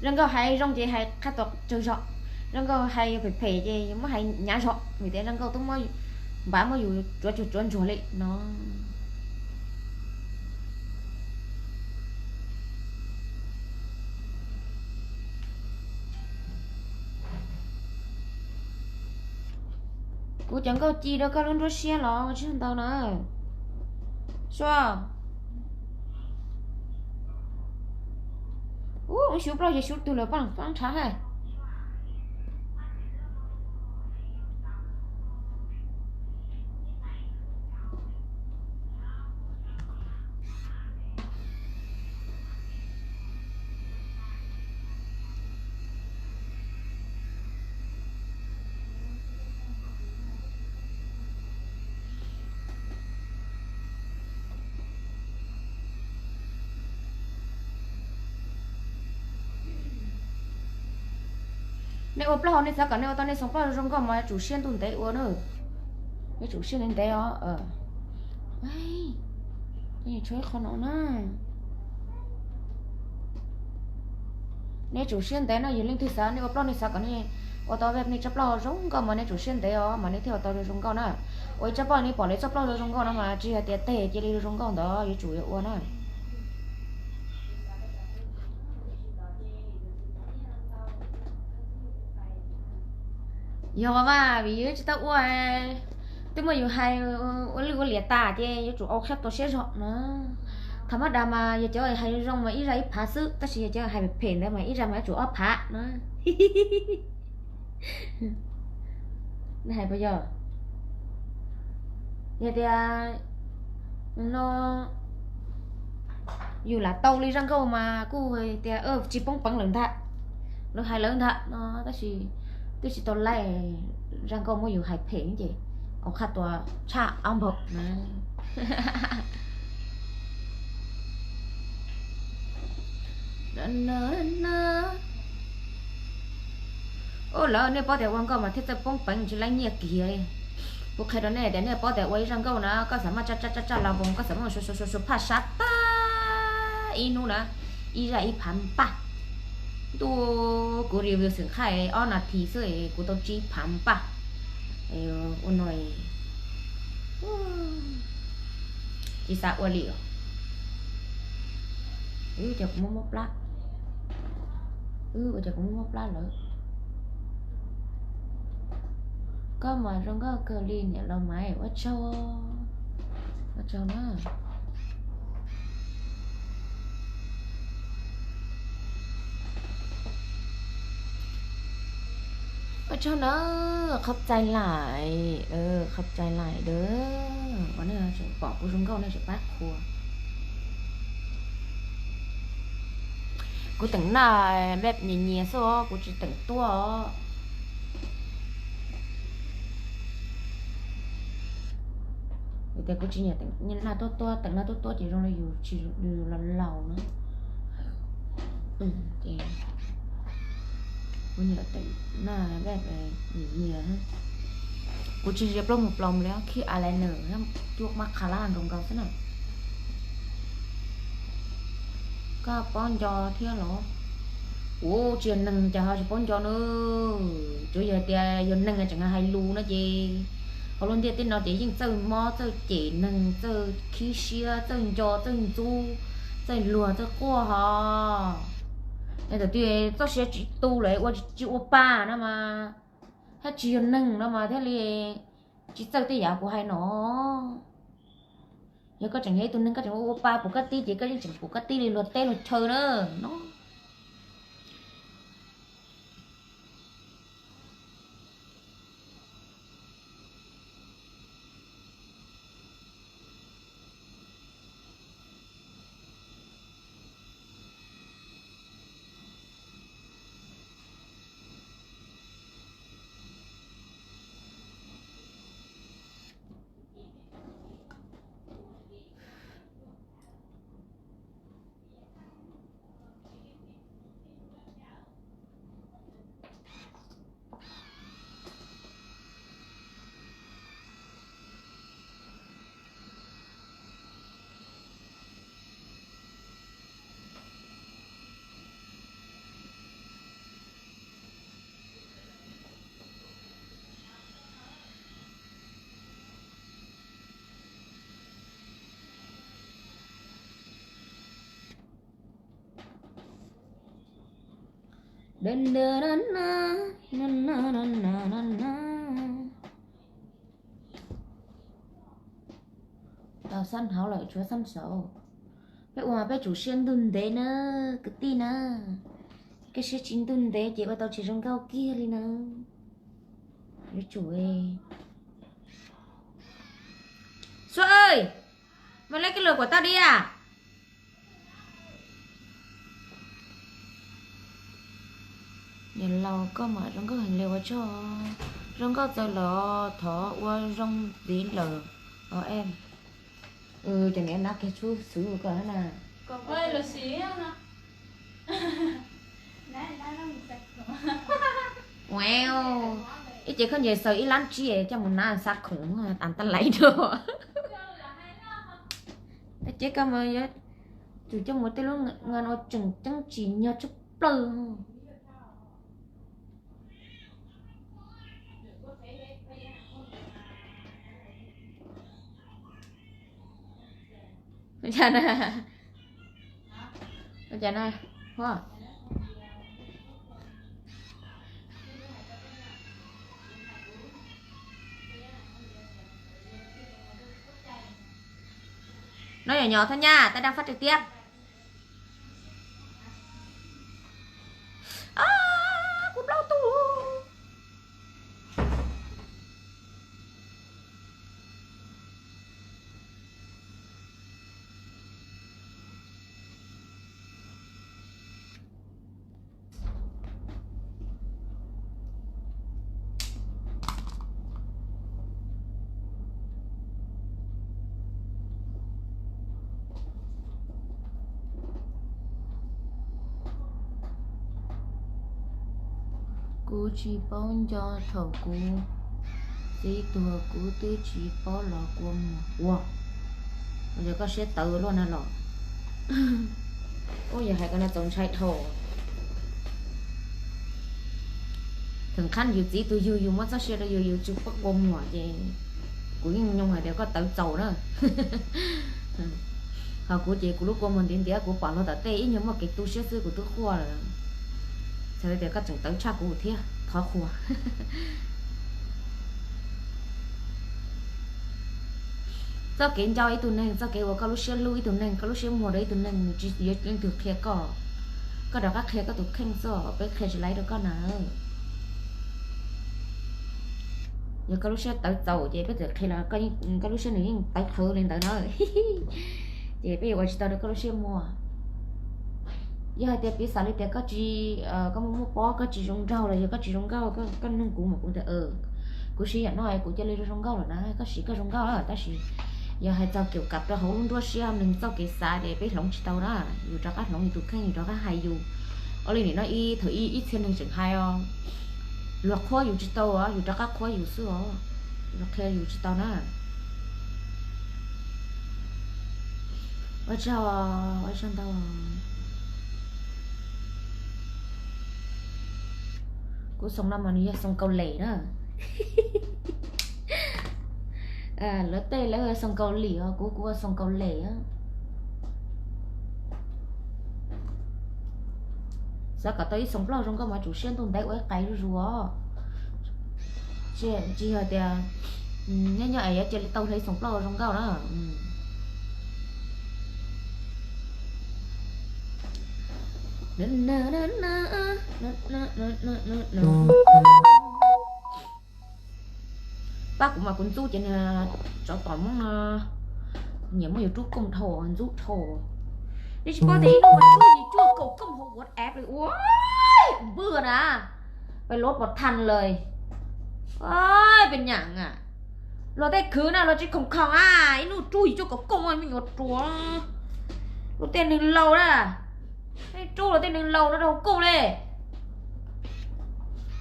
Zaj nkauj hais zoo ces hais qha tuam tsawg zog, zaj nkauj hais phem phem ces muab hais hnyav zog, vim tias zaj nkauj twb muab, npav muab yus tsuav cuag tsuav ntsuag li no. Kuv cov nkauj ci rau koj lub nruab siab los ua tsis ntau na. Sua. Ub, xyuv plaub ces xyuv twg lawm, pab nrhav hais. Nej ua plaub hau nej xav kom nej ua tau nej xoo plaub zoo nkauj mas yuav tsum siab ntuj ntev ua na. Yuav tsum siab ntev ntev os. Tshuav ib qho no na. Nej tsum siab ntev no, yog leej twg xav nej ua plaub, nej xav kom nej ua tau nej tsob plaub zoo nkauj mas nej tsum siab ntev os mas nej thiaj ua tau zoo nkauj na. Ua ib tsob plaub nej pom lawv tsob plaub zoo nkauj no mas tsis yog tias tes cia li zoo nkauj ntawd, yuav tsum yuav ua na. Yog mas vim yus tsis tau ua, twb muaj yus hais ua lwj ua liam tas ces yuav tsum ua qhia tua siab zog na. Thaum mab das mas yog cov hais zoo mas ib zaj ib phav xwb, tab sis yog cov hais phem phem ntawd mas ib zaj mas yuav tsum ob phav na. Nej hais puas yog? Yog tias no yus lam tau li zaj nkauj mas kuj tias tsis poob peev lawm ntag. Lawv hais lawv ntag no tab sis twb tsis tau laij. Zaj nkauj muab yus hais phem ces ua qhia tua tshaj ob npaug na. Ub, lawv nej paub tias ua nkauj mas thiaj txawj poob peev tsis laij nyiaj kiag li. Kuv qhia rau nej tias nej paub tias ua ib zaj nkauj na koj xav maj tsa tsa tsa tsa los nkoos, koj xav maj su su su phaj sab tag ib hnub na, ib zaj ib phav npaj. Ntuj, kuv review xwm txheej ob nas this xwb kuv tau tsib phav npaj. Ua no tsis xav ua li os. Ua cas kuv muab muab plab, ua cas kuv muab muab plab lawm. Koj mas zoo nkauj kawg li niam laus Maiv, ua tsaug, ua tsaug na. Ua tsaug na, qhov txais laim, qhov txais laim dawb, uas nej tseem pom kuv zoo nkauj nej tseem pab qhua. Kuv teem naj nyias nyias xwb os, kuv tsis teem tuaj os. Vim tias kuv tsis nyiam naj tuaj tuaj, teem naj tuaj tuaj ces zoo li yus tsis, yus laus laus na. Ces kuv nyiam teem naj nyias nyias. Kuv tsis zias plaub mus plaus li, khij eyeliner thiab cuab mascara nkaus nkaus xwb na. Koj paub nco thiab los? Ua tsis yog neeg cas ho tsis paub nco na. Tsuas yog tias yog neeg tseem hais lus no ces hauv lub ntiaj teb no ces yeej txawj mob txawj cem neeg, txawj khib siab, txawj nco, txawj ntxub, txawj luag, txawj quaj ho. Thaum twg txoj sia tsis tu lawm ua tsis ua pa no mas, thiab tsis yog neeg no mas thiaj li tsis txawj tej yam kuv hais no. Yog koj tseem yog ib tug neeg koj tseem ua ua pa pum kab tib ces koj yeej tseem pum kab tib li luag teb luag chaw na no. Tau xab hauv lawm tshuav xab saud. Peb ua mas peb tsum siab ntuj ntev na, kwv tij na. Koj siab tsis ntuj ntev ces ua tau tsis zoo nkauj kiag li na. Yuav tsum. Suab, mas lej koj lus kuam tau diam. Niam laus koj mas zoo nkauj heev li ua tsaug. Zoo nkauj txaus lawm thov ua zoo ntxiv lawm os em. Ces niam nab kiag tshub xwb koj na. Ua, ib ce khaub ncaws xaws ib lab tsib coj mus nab xa khoom tas tab lais dua. Tab ces koj mas yuav tsum coj mus tej lub ngan ua tseem ceeb tsim nyog tshaj plaws. Ua cas na, ua cas na, Huab? Nói nhỏ nhỏ thôi nha, tao đang phát trực tiếp. Kuv plaub tug. Kuv tsis paub nco thaum kuv txiv tuag kuv twb tsis paub los kua muag ua. Yog koj siab tawv luaj na los. Ub, yog hais koj no txaus ntshai dhau. Thaum qhab yus txiv tuag yug yus muab txoj sia rau yus, yus tsis paub kua muag ces kuv yeej nyoo hais tias koj tawv txaus na. Ho kuv ces kuv lub kua muag ntiav ntiav, kuv pom luag tom tej ib nyuag muaj kev tu siab xwb kuv twb quaj lawm. Txhais tias koj tseem tawv tshaj kuv thiab, thov qhuas. Txoj kev ncauj ib tug neeg, txoj kev uas koj lub siab hlub ib tug neeg, koj lub siab muag rau ib tug neeg, nws tsis yuav leej twg qhia koj. Koj rov qab qhia koj tus kheej xwb, peb qhia tsis laib rau koj na. Yog koj lub siab tawv txaus ces peb txawm qhia los koj lub siab nws yeej tawv qhawv li ntawd na. Ces peb yuav ua tsis tau rau koj lub siab muag. Yog hais tias piv xam li tias koj tsis, koj muaj muaj pob, koj tsis zoo nraug los yog koj tsis zoo nkauj, koj nug kuv mas kuv tias, kuv siv yam no kuv cia li zoo nkauj lawm na, koj siv koj zoo nkauj. Tab sis yog hais txog kev kab rau hauv lub nruab siab neeg txoj kev xav ces peb hloov tsis tau na. Yus rov qab hloov yus tus kheej, yus rov qab hais yus. Ua li nim no ib thaum ib txhia neeg tseem hais os, luag qhuab yus tsis tau os, yus rov qab qhuab yus xwb os, luag qhia yus tsis tau na. Ua tsaug, ua tsaug ntau. Kuv xoo no mas nws yog xoo Kaus Lim na. Lawv tej lawv xoo Kaus Lim os, kuv kuv ua xoo Kaus Lim. Xav kom tau ib xoo plaub zoo nkauj mas tsum siab ntuj ntev ua ib qais zuj zus os. Tsis yog tias nyob nyob es yuav cia li tau hle ib xoo plaub zoo nkauj na. Pab kuv mas kuv ntxub ces tsov tom Hmoob no nyiam muab yus rub kooj dhau ntxub dhau. Nej tsis paub tias ib hnub mas rub yim cuaj kaum kooj hauv WhatsApp li ua npwg na. Peb luab pov thas lawm. Peb nyaam a, luag tej khwv na luag tsis khoom khoom a, ib hnub rub yim cuaj kaum kooj me nyuam ruam. Luag tej neeg laus na, rub luag tej neeg laus no rau kooj li.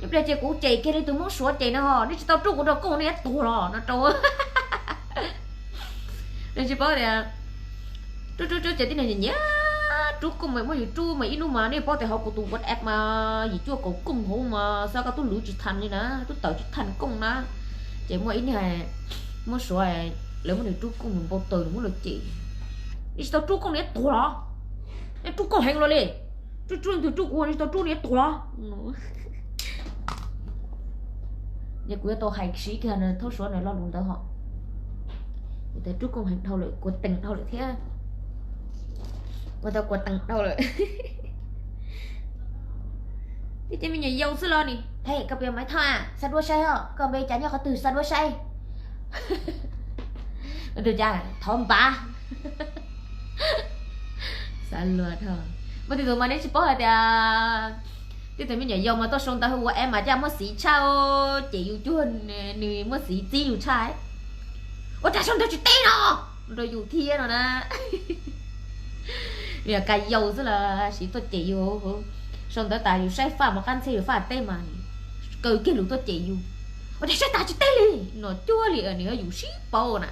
Ib pliag ces kuv cem kiag li tus Hmoob Suav cem no ho, nej tsis tau rub kuv rau kooj nej tuag los no rau. Nej tsis paub tias rub rub rub ces tib neeg nyiam rub kooj mas muab yus rub mas ib hnub mas nej paub tias hauv kuv tus WhatsApp mas yim cuaj kaum kooj hauv mas xav koj tub lwv tsis thas li na, tub tawm tsis thas kooj na. Ces muaj ib niag Hmoob Suav, lawv muab nws rub kooj nws npau taws nws muab luag cem. Nej tsis tau rub kooj nej tuag los, nej rub kooj heev los li. Rub rub leej twg rub kuv, nej tsis tau rub nej tuag los. Yog kuv yuav tau hais siv kiag thaub Suav no lo lus ntawd ho. Yog tias rub kooj heev dhau lawm, kuav teem dhau lawm thiab. Ua tau kuav teem dhau lawm. Tib cov me nyuam yaus xwb los ni. Hej, koj puas yog Maiv Thoj a? Xa duab saib os. Koj npe cas nyob qhov twg, xa duab saib. Tus cas thov npav. Xav luag dhau. Muaj tej tus mas neb tsis paub hais tias tej tus me nyuam yaus mas tuaj sau ntawv hu ua es mas cas muaj xiv tshaj, cem yus cuag nws muaj xiv txib yus tshaj. Ua cas sau ntawv tsis teb no rau yus thiab no na. Ka yaus xwb los siv tuaj cem yus. Sau ntawv tas yus saib faj mas qab ntxhiab yus faj teb mas kaw kiag lus tuaj cem yus. Ua cas saib tas tsis teb li no cuag li nws yog yus sib paub na.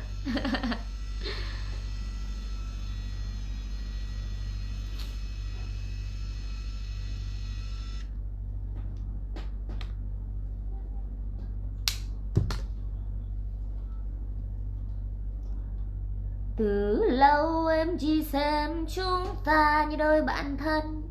Từ lâu em chỉ xem chúng ta như đôi bạn thân.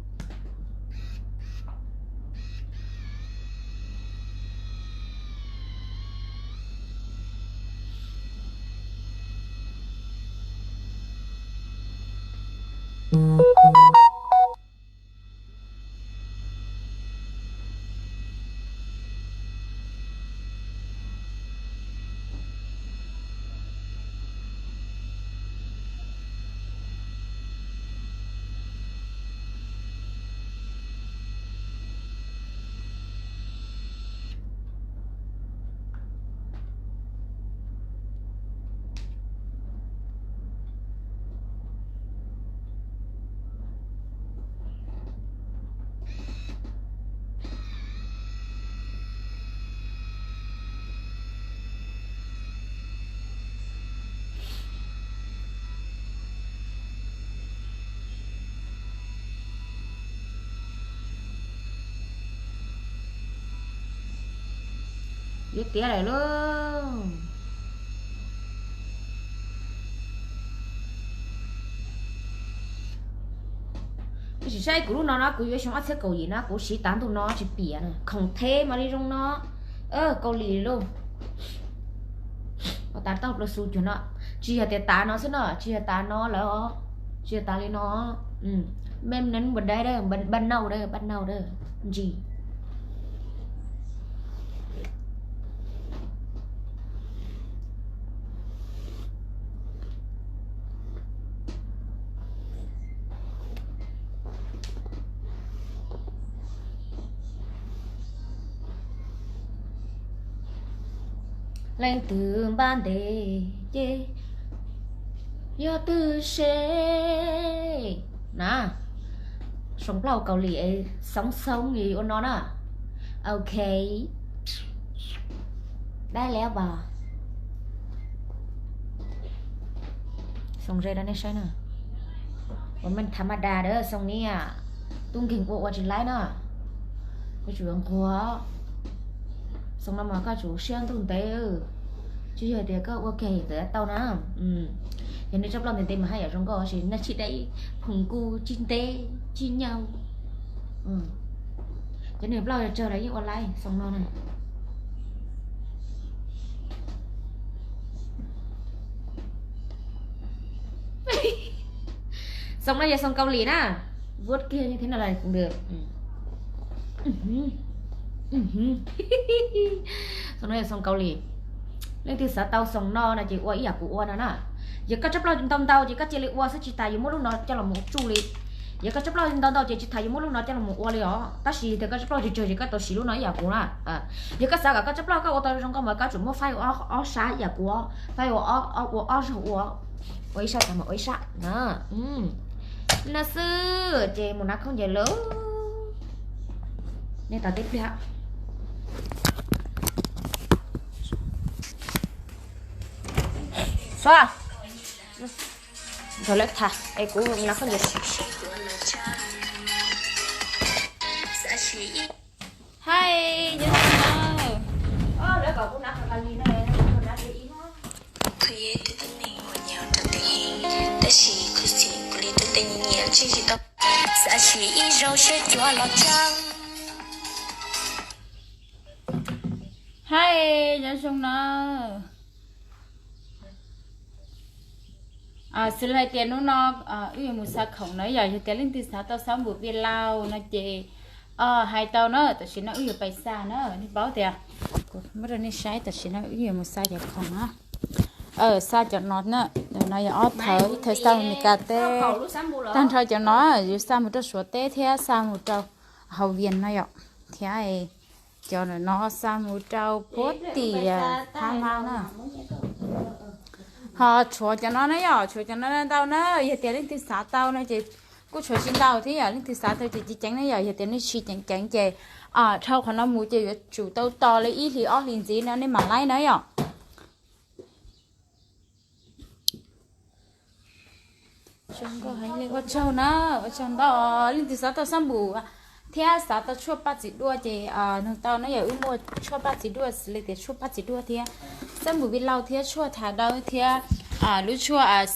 Tiav tiav lawm lauj. Tab sis saib kuv lub no no kuv yuav xyoo ob txhiab kaum yim no kuv siv tav ntuj no tsis piam na, khoom theb mas li zoo no. Kaus lim lauj. Ua tas tau plaws xu cuag no. Tsis yog tias tav no xwb no, tsis yog tav no lawm os. Tsis yog tav li no. Mem nees npua dai dab, npaj nau dab, npaj nau dab. Ntsis. Leej twg npaj ntev ces yog twg se na. Xoo plaub kaus lim xoob xoob li ua no na. Ok. Dai liab pas. Xoo ze rau nej saib na. Ua meej tha maj da dab xoo niam. Tub nkeeg ua ua tsis laib na. Koj tsum yuav nquag. Xoo no mas koj tsum siab ntuj ntev. Tsis yog tias koj ua kiag txawm tau na. Yog nej tsob plaub ntev ntev mas haj yam zoo nkauj tab sis nej tsis dai phoom nkuj tsis ntev tsis nyau. Cov niag plaub tsawg los yeej ua laib xoo no na. Xoo no yog xoo kaus lim na. Vuab kiag thiab no los. Xoo no yog xoo kaus lim. Leej twg xav tau xoo no no ces ua ib yam kuv ua no na. Yog koj tsob plaub ntau ntau ces koj cia li ua xwb tsis tas yuav muab lub no coj los mus tsuj li. Yog koj tsob plaub ntau ntau ces tsis tas yuav muab lub no coj los mus ua li os. Tab sis yog tias koj tsob plaub tsawg tsawg ces koj tau siv lub no ib yam kuv na. Yog koj xav kom koj tsob plaub koj ua tau zoo nkauj mas koj tsum muab faib ua ob sab ib yam kuv, faib ua ob zaug ua, ua ib sab tas mas ua ib sab na. No xwb ces mus hnav khaub ncaws lawm. Nej tos tib pliag. Xua. Nrog lawv tham es kuv hnav khaub ncaws. Hais, nyob zoo na. Tab sis kuv li tus tej nyiam nyiam tsis tau. Xav sim ib zaug seb cuav los tsaug. Hais, nyob zoo na. Xws li hais tias hnub no wb yuav mus xa khoom na yom, yog tias leej twg xav tau xab npum vi lau no ces hais tau na, tam sim no wb yuav pais xa na, nej paub tias, muab rau nej saib, tam sim no wb yuav mus xa cov khoom na. Xa cov no na, no yog ob thawv, ib thawv xa mus Meskas teb, tag nrho cov no yus xa mus rau Suav teb thiab xa mus rau Hauv Vias no yom, thiab cov no xa mus rau puag tim Phab Mab na. Ho tshuav cov no na yom, tshuav cov no ntau na, yog tias leej twg xav tau no ces kuj tshuav tsis ntau thiab yom, leej twg xav tau ces ceev ceev na yom, yog tias nej tsis ceev ceev ces dhau qhov no mus ces yuav tsum tau tos li ib hlis ob hlis ntxiv no nej mam laib na yom. Ua tsaug na, ua tsaug ntau, leej twg xav tau xab npum thiab xav tau tshuaj paj txiv duaj ces nug tau na yom, wb muaj tshuaj paj txiv duaj xws li tias tshuaj paj txiv duaj thiab xab npum vi lau thiab tshuaj thav dawb thiab lub tshuaj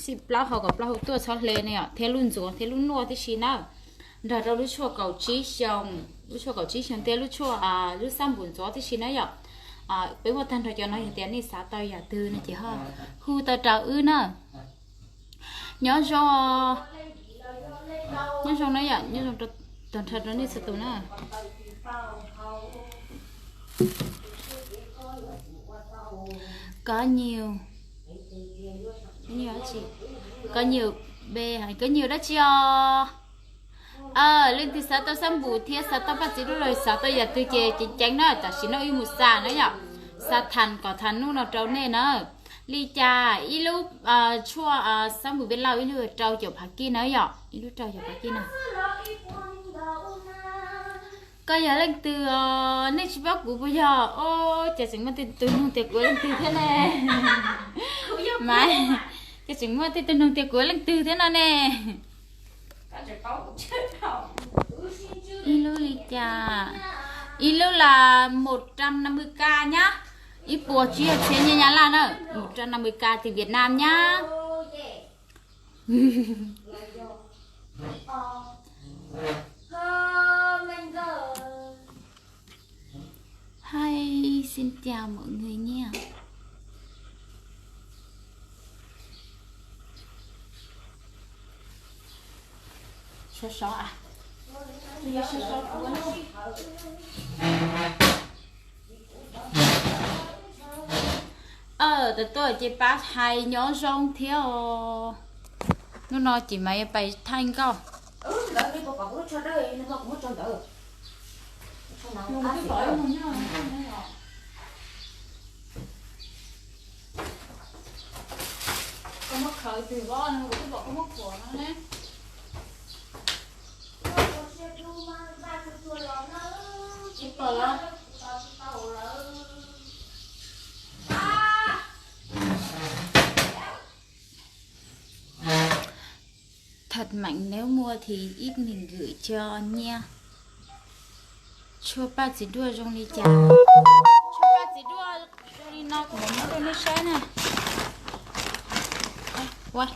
xij plaub hau kom plaub hau tuaj txhob hle na yom, thiab lub ntxuav thiab lub nuaj tib si na, nrog rau lub tshuaj kaum tsib xyoo, lub tshuaj kaum tsib xyoo thiab lub tshuaj lub xab npum ntxuav tib si na yom. Peb muaj tag nrho cov no, yog tias nej xav tau yam twg no ces ho hu tau rau wb na. Nyob zoo, nyob zoo na yom, nyob zoo tag nrho rau nej txhua tus na. Koj nyuam, koj nyuam, koj nyuam dab tsi os? Leej twg xav tau xab npum thiab xav tau paj txiv duaj los xav tau yam twg ces ceev ceev na, tam sim no wb mus xa na yom, xa thas kom thas nub no rau nej na. Li cas ib lub tshuaj xab npum vi lau ib lub rau caum phav kij na yom, ib lub rau caum phav kij na. Koj yog leej twg os? Nej tsis paub kuv puas yog? Os, ces tseem muaj tej tus nug tias kuv leej twg thiab ne. Mas, ces tseem muaj tej tus nug tias kuv leej twg thiab no ne. Ib lub li cas? Ib lub là một trăm năm mươi k nhá. Ib puas tsib caug txhiab nyiaj Nyab Laj na, một trăm năm mươi k tiền Việt Nam nhá. Hi, xin chào mọi người nha. Sov sov a. Tam tuaj ces pab hais nyob zoo thiab os. Hnub no ces mas yuav pais thaij nkauj. Koj muab khaws twg vov no, kuv twb pom koj muab khuam no ne. Tsis pom los. Thật mảnh nếu mua thì ít mình gửi cho nha. Tshuaj Paj Txiv Duaj zoo li cas? Tshuaj Paj Txiv Duaj zoo li no, kuv mam muab rau nej saib na. Ua,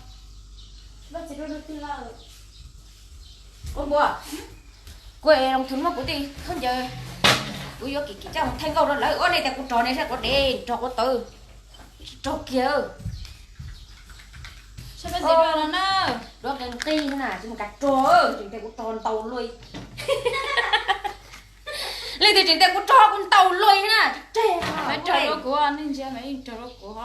kuv es loo thum muab kuv tej khaub ncaws, kuv yuav kim kim coj mus thaij nkauj rau lawv. Ua nej tias kuv rog ne, saib kuv dev rog kuv tawv, rog kiag. Tshuaj Paj Txiv Duaj no na, duav qe nqi na, tsis mus kav rog, tseem tias kuv rog ntaus luaj. Leej twg tseem tias kuv rog kuv ntaus luaj na, rog rau kuv, nej ntsia mas yeej rog rau kuv.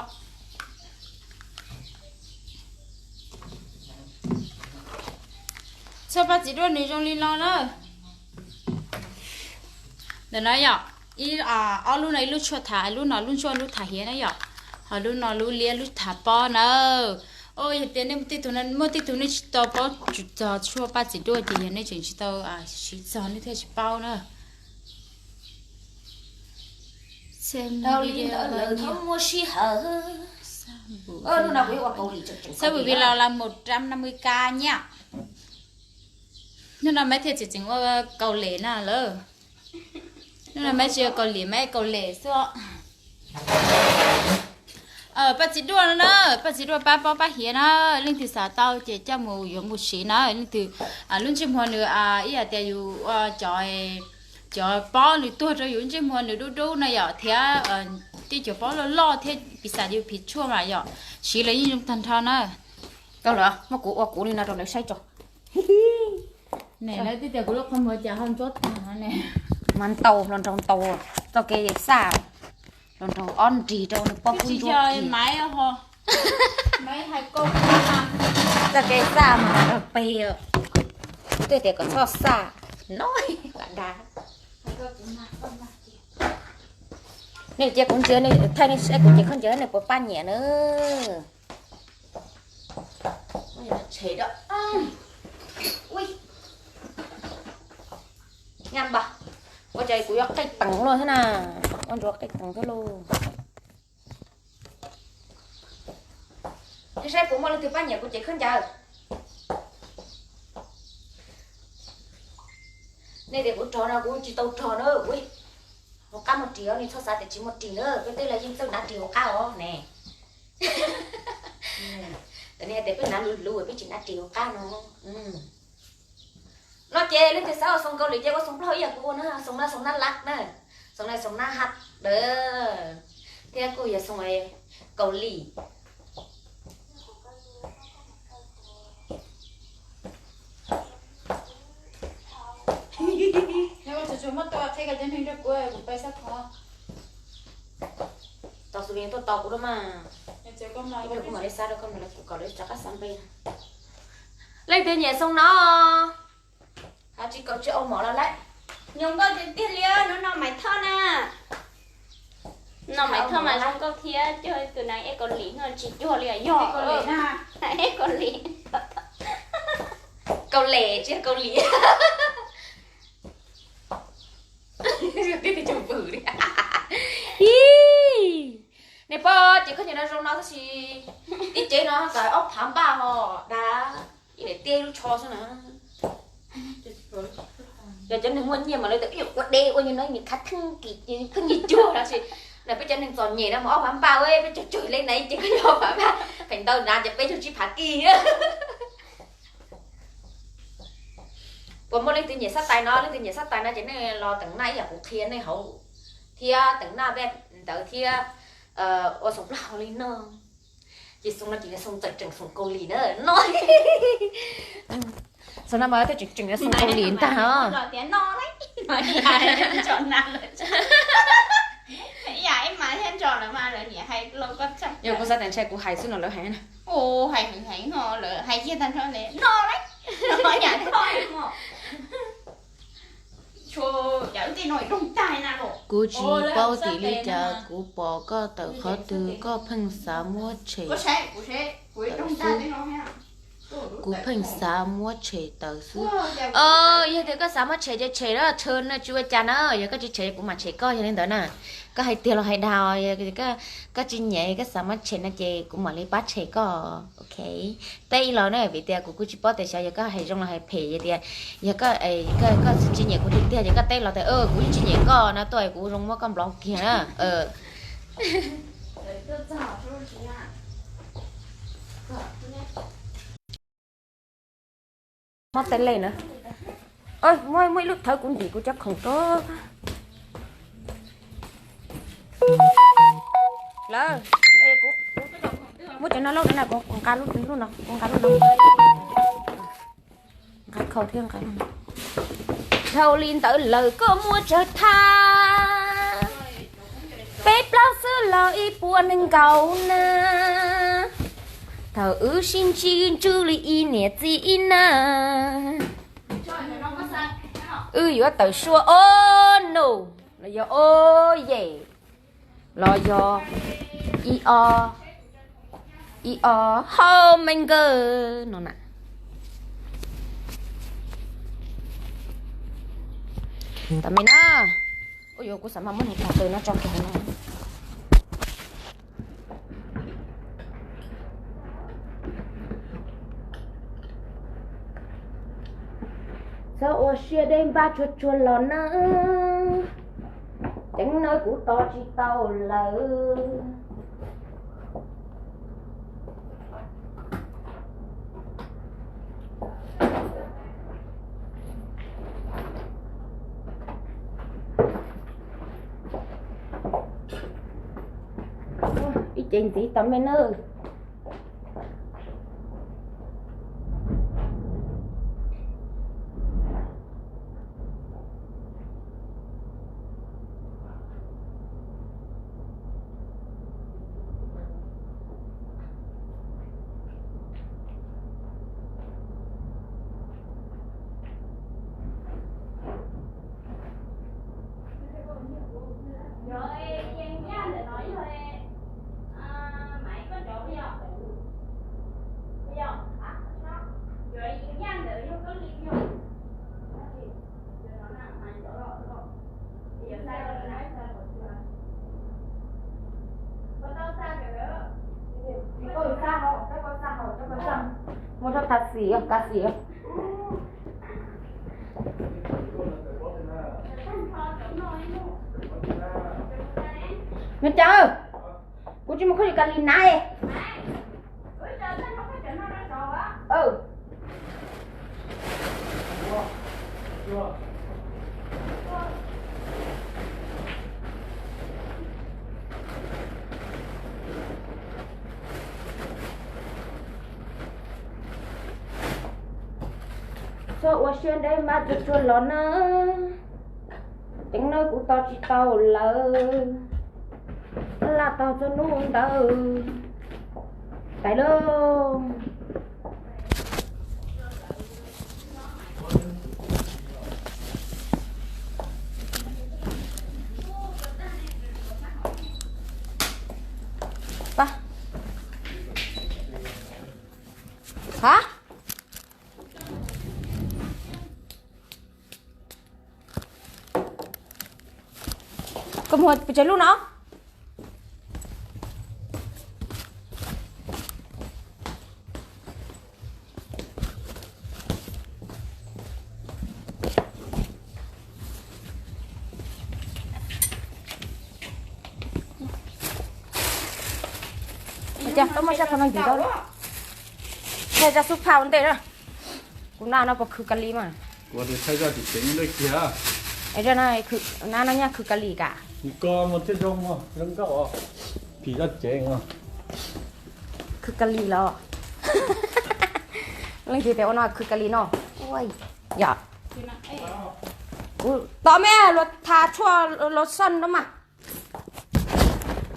Tshuaj Paj Txiv Duaj nws zoo li no na. Ntawm no yom, ib, ob lub no ib lub tshuaj thav, lub no lub ntsuab lub thav hiav na yom, ho lub no lub liab lub thav pob na. Yog tias nej muaj tej tug, muaj tej tug nej tsis tau paub txog Tshuaj Paj Txiv Duaj ces yog nej tseem tsis tau siv txog nej thiaj tsis paub na. Thaum li ntawd lawm thaum muaj sij hawm. Hnub no kuv yuav ua Kaus Lim tseem tseem. Xab vim vi los là một trăm năm mươi k nha. Hnub no maiv thiaj tseem tseem ua Kaus Lim na lawm. Hnub no maiv tsis ua Kaus Lim, maiv Kaus Lim xwb. Paj Txiv Duaj no na, Paj Txiv Duaj pab pob pab hiav na, leej twg xav tau ces coj mus yuav mus siv na, leej twg lub ntsej muag nws ib yam tias yus cov, cov pob nws tuag rau yus ntsej muag nws dub dub no yom, thiab tej cov pob loj loj thiab piv xam yus phim tshuaj mas yom, siv los yeej zoo tag nrho na. Koj los muab kuv ua kuv li no rau lawv saib tso. Ne lawv twb tias kuv lub qhov muag cas ho ntsuab tag ne. Mas ntaus hluas nraug ntaus txoj kev xaj, hluas nraug ob nrig rau nws pob kub ntsuab kiag. Txoj kev xaj mas nrog peg, twb tias kom txhob xaj no. Nej cia kuv ntsia, thaij nej saib kuv cev khaub ncaws nej puas pab nyiam na. Ua cas kuv yuav qej teem luaj thiab na, ua ntsuav qej teem thiab lauj. Nej saib puas muaj leej twg pab nyiam kuv cev khaub ncaws. Nej tias kuv rog no kuv tsis tau rog na, kuv hauv qab muaj ris os, nej txhob xav tias tsis muaj ris na, peb tej laus yeej txawj hnav ris hauv qab os ne. Tam nej hais tias peb hnav luv luv peb tsis hnav ris hauv qab no. No ces leej twg xav ua xoom Kaus Lim ces ua xoom Nplog ib yam kuv ua na, xoom na xoom nab lab na, xoom na xoom nab hab dawb, thiab kuj yog xoom Kaus Lim. Tau xu li tuaj tos kuv da mas. Kuv mam li xa rau koj mas, kuv kom lawv rov qab xa npe. Leej twg nyiam xoom no? Hais tsis kaum tsis ua mov los lawm. Nyob nkauj tiag tiag li, hnub no Maiv Thoj na. No Maiv Thoj mas zoo nkauj thiab, cuag tus nas ej Kaus Lim no tsis cuag li os. Yog ej Kaus Lim. Kaus Lim tsis yog Kaus Lim. Ib, nej pom cev khaub ncaws no zoo no tab sis ib cev no kom ob phav npaj ho dav, ib daim tiaj ib lub tsho xwb na. Yog cov neeg muaj nyiaj mas lawv tias ua deb ua nyuag no nyias khav theeb kis pheej nyiag cuag no tsis. Na peb cov neeg txom nyem no mas ob phav npaj ua peb cog cuag li na ces koj yog phav npaj, feem ntau na ces peb caug tsib phav kis. Puas muaj leej twg nyiam xab tais no, leej twg nyiam xab tais no ces nej los teem naj ib yam kuv qhia nej hauv, thiab teem naj peb ntawd thiab ua xoom plaub hau li no. Ces xoom no ces yog xoom txawm tseem xoom Kaus Lim na no. Xoom no mas twb tseem tseem yog xoom Kaus Lim ntag os. Yog kuv xav tias ntshe kuv hais xwb no lawv hais na. Hais heev heev no lawv hais kiag tag nrho no. Kuv tsis paub tim li cas kuv pom koj tawm qhov twg koj pheej xav muab tshem tawm xwb. Kuv pheej xav muab tshem tawm xwb. Yog tias koj xav muab tshem ces tshem na, tshwj no tsis ua cas na, yog koj tsis tshem kuv mam tshem koj yog li ntawd na. Koj hais tiag los hais dag, koj tsis nyiam koj xav muab tshem no ces kuv mam li pab tshem koj, ok. Teb ib los na vim tias kuv kuj tsis paub tias xyov yog koj hais zoo los hais phem, yog tias yog koj, koj tsis nyiam kuv tiag tiag ces koj teb los tias kuv tsis nyiam koj no tuaj kuv zoo muab koj block kiag na. Mob tej lej na. Muaj, muaj ib lub thawv kuv ntim kuv cov khoom rau lawm. Muab cov no lauj, kuv nqa lub, lub no, kuv nqa lub no. Nqa khau thiab nqa. Dhau li ntawd lawm koj muab tsawg thab, peb plaub xwb los ib puas nees nkaum na. Thaum wb sib ntsib ntswj li ib niam txiv ib na. Wb yuav tawm suab o no, los yog o ye, los yog ib o, ib o hau me nkawg no na. Tam me na, ua yuav kuv xav mas muab nws tag tes no tso kiag no. Txhob ua siab deb npaj tsuag tsuag los na, ceev nawb kuv tos tsis tau lawm. Ib ce ntxiv tau me nawb. Muaj rab tha xim, ka xim. Me cas, kuv tsis muaj khaub ncaws ka li na. Txhob ua siab deb npaj tsuag tsuag los na, ceev nawb kuv tos tsis tau lawm. Laj tau txog hnub ntawd. Tais lauj. Hab, koj muag pes tsawg lub no? Cas tau muaj zaj qhov no ntxiv tau, thaij zaj xub phaj ua ntej na. Kuv naj no puas khwv ka li mas. Naj no nyaj khwv ka li ka. Khwv ka li los. Leej twg tias ua no khwv ka li no. Yog. Kuv tos mej luag tha tshuaj lotion no mas.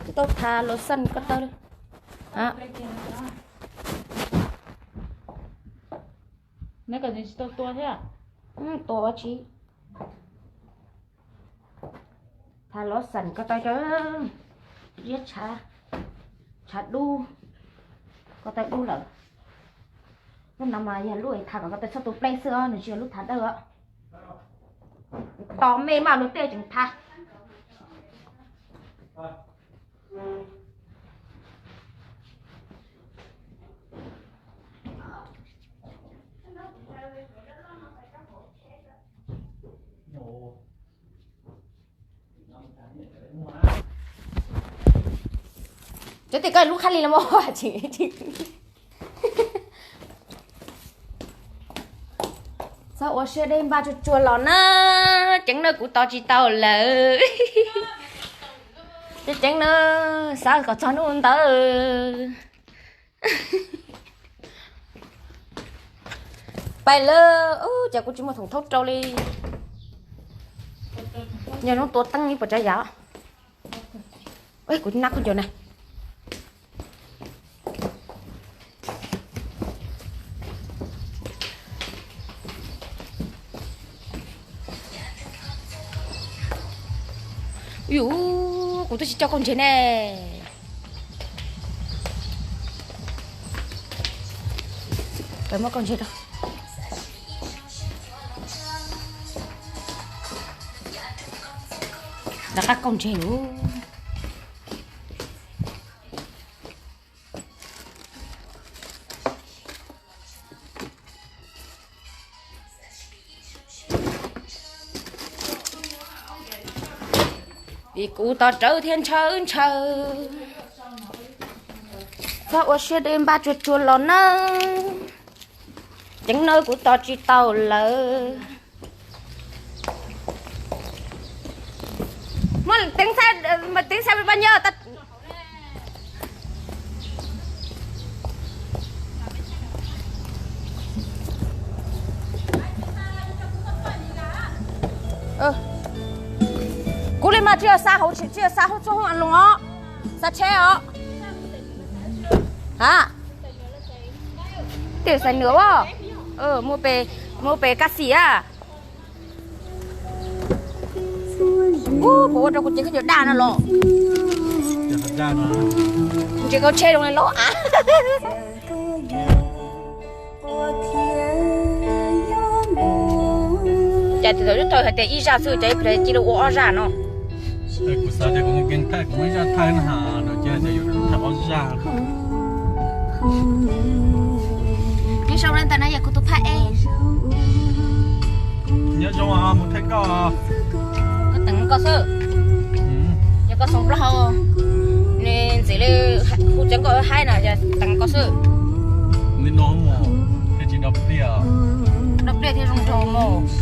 Kuv tau tha lotion koj tau. Tua tsis. Tha lotion koj tau cov ziab tshav, tshav dub, koj tau dub lawm. Lub no mas yog lub tha kom koj tau txhob tu pleb xwb os, nws tsis yog lub tha dawb os. Tos mej maj luag tej tseem tha. Cov tim koj lub khab li los mas. Txhob ua siab deb npaj tsuag tsuag los na, ceev na kuv tos tsis tau lawm. Ceev ceev na, xav kom txog hnub ntawd. Pais lawm, ces kuv tsis muaj thoom thaub rau li. Yog hnub tua teeb ib puas tsav yam. Kuv nab khaub ncaws na. Yus, kuv twb tsis coj koj ntseg ne. Muab koj ntseg rau. Rov qab koj ntseg lawm. Vim kuv tos rawv thiab ntshaw ntshaw. Txhob ua siab deb npaj tsuag tsuag los nawb. Ceev nawb kuv tos tsis tau lawm. Muab teev xaib, teev xaib pab nyob. Kuv li mas tsis yog xa hauv, tsis yog xa hauv txhua hauv loos os, xa tsheb os. Ha, tej xaiv nws as, muaj pes, muaj pes kab xis a. Puas ua rau kuv cev khaub ncaws daj no los? Ntsia koj tsheb zoo li los a. Cas thaum ub tau hais tias ib zaj xwb, cas ib pliag cia li ua ob zaj no. Kuv xav tias kuv thaij kuv ib zaj thaij na, no ces tias yuav thaij ob zaj. Nyob zoo na, ntawm no yog kuv tus phaj ej. Nyob zoo, mus thaij koj. Koj teev koj xwb. Yog koj xoo plaub hau, nws ntxim li hu cov nkauj haib na, yog teev koj xwb. Li no mus thiaj tsis do pliaj. Do pliaj thiaj zoo nraug mus.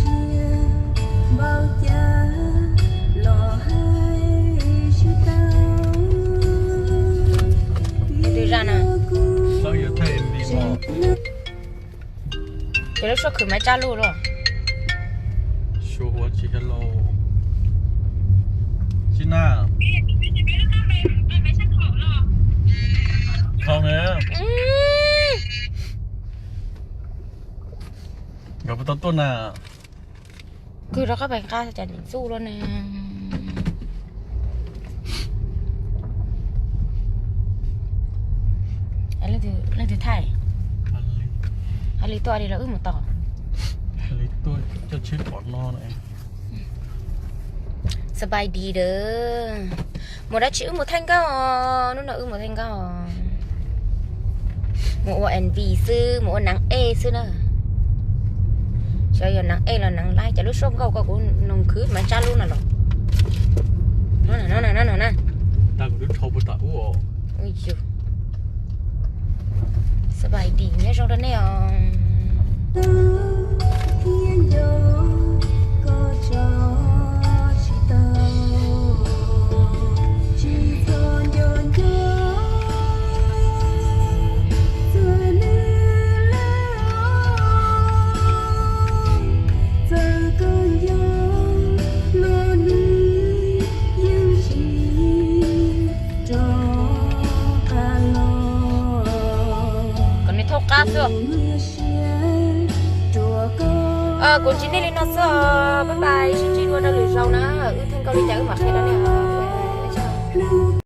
Twg zaj na? Ces lub suab khwv maiv tsab lug los. Suab ua tsis yog los. Tsis na. Khau na. Nkawd puas tau tuaj na? Kws rov qab pais nqa cas nim txuj luaj ne. Leej twg thaij? Hais li tuaj li los wb mus tos. Coj tsheb pom no. Xab pais dis dawb. Mus dab tsi? Wb mus thaij nkauj os, hnub no wb mus thaij nkauj. Mus ua M V xwb, mus ua naav ej xwb na. Xyov yog naav ej los naav laib, cas lub suab nkauj ko kuv noog khwv mas tsab lub no los. No na, no na, no na. Ua yus. Xab pais dim nyob zoo rau nej os. Kom nws thauj qab xwb. Kuv ntsib nej li no xwb os, pab pais sib ntsib dua rau lwm zaus na, wb theej nkaus li cas wb mam qhia rau nej.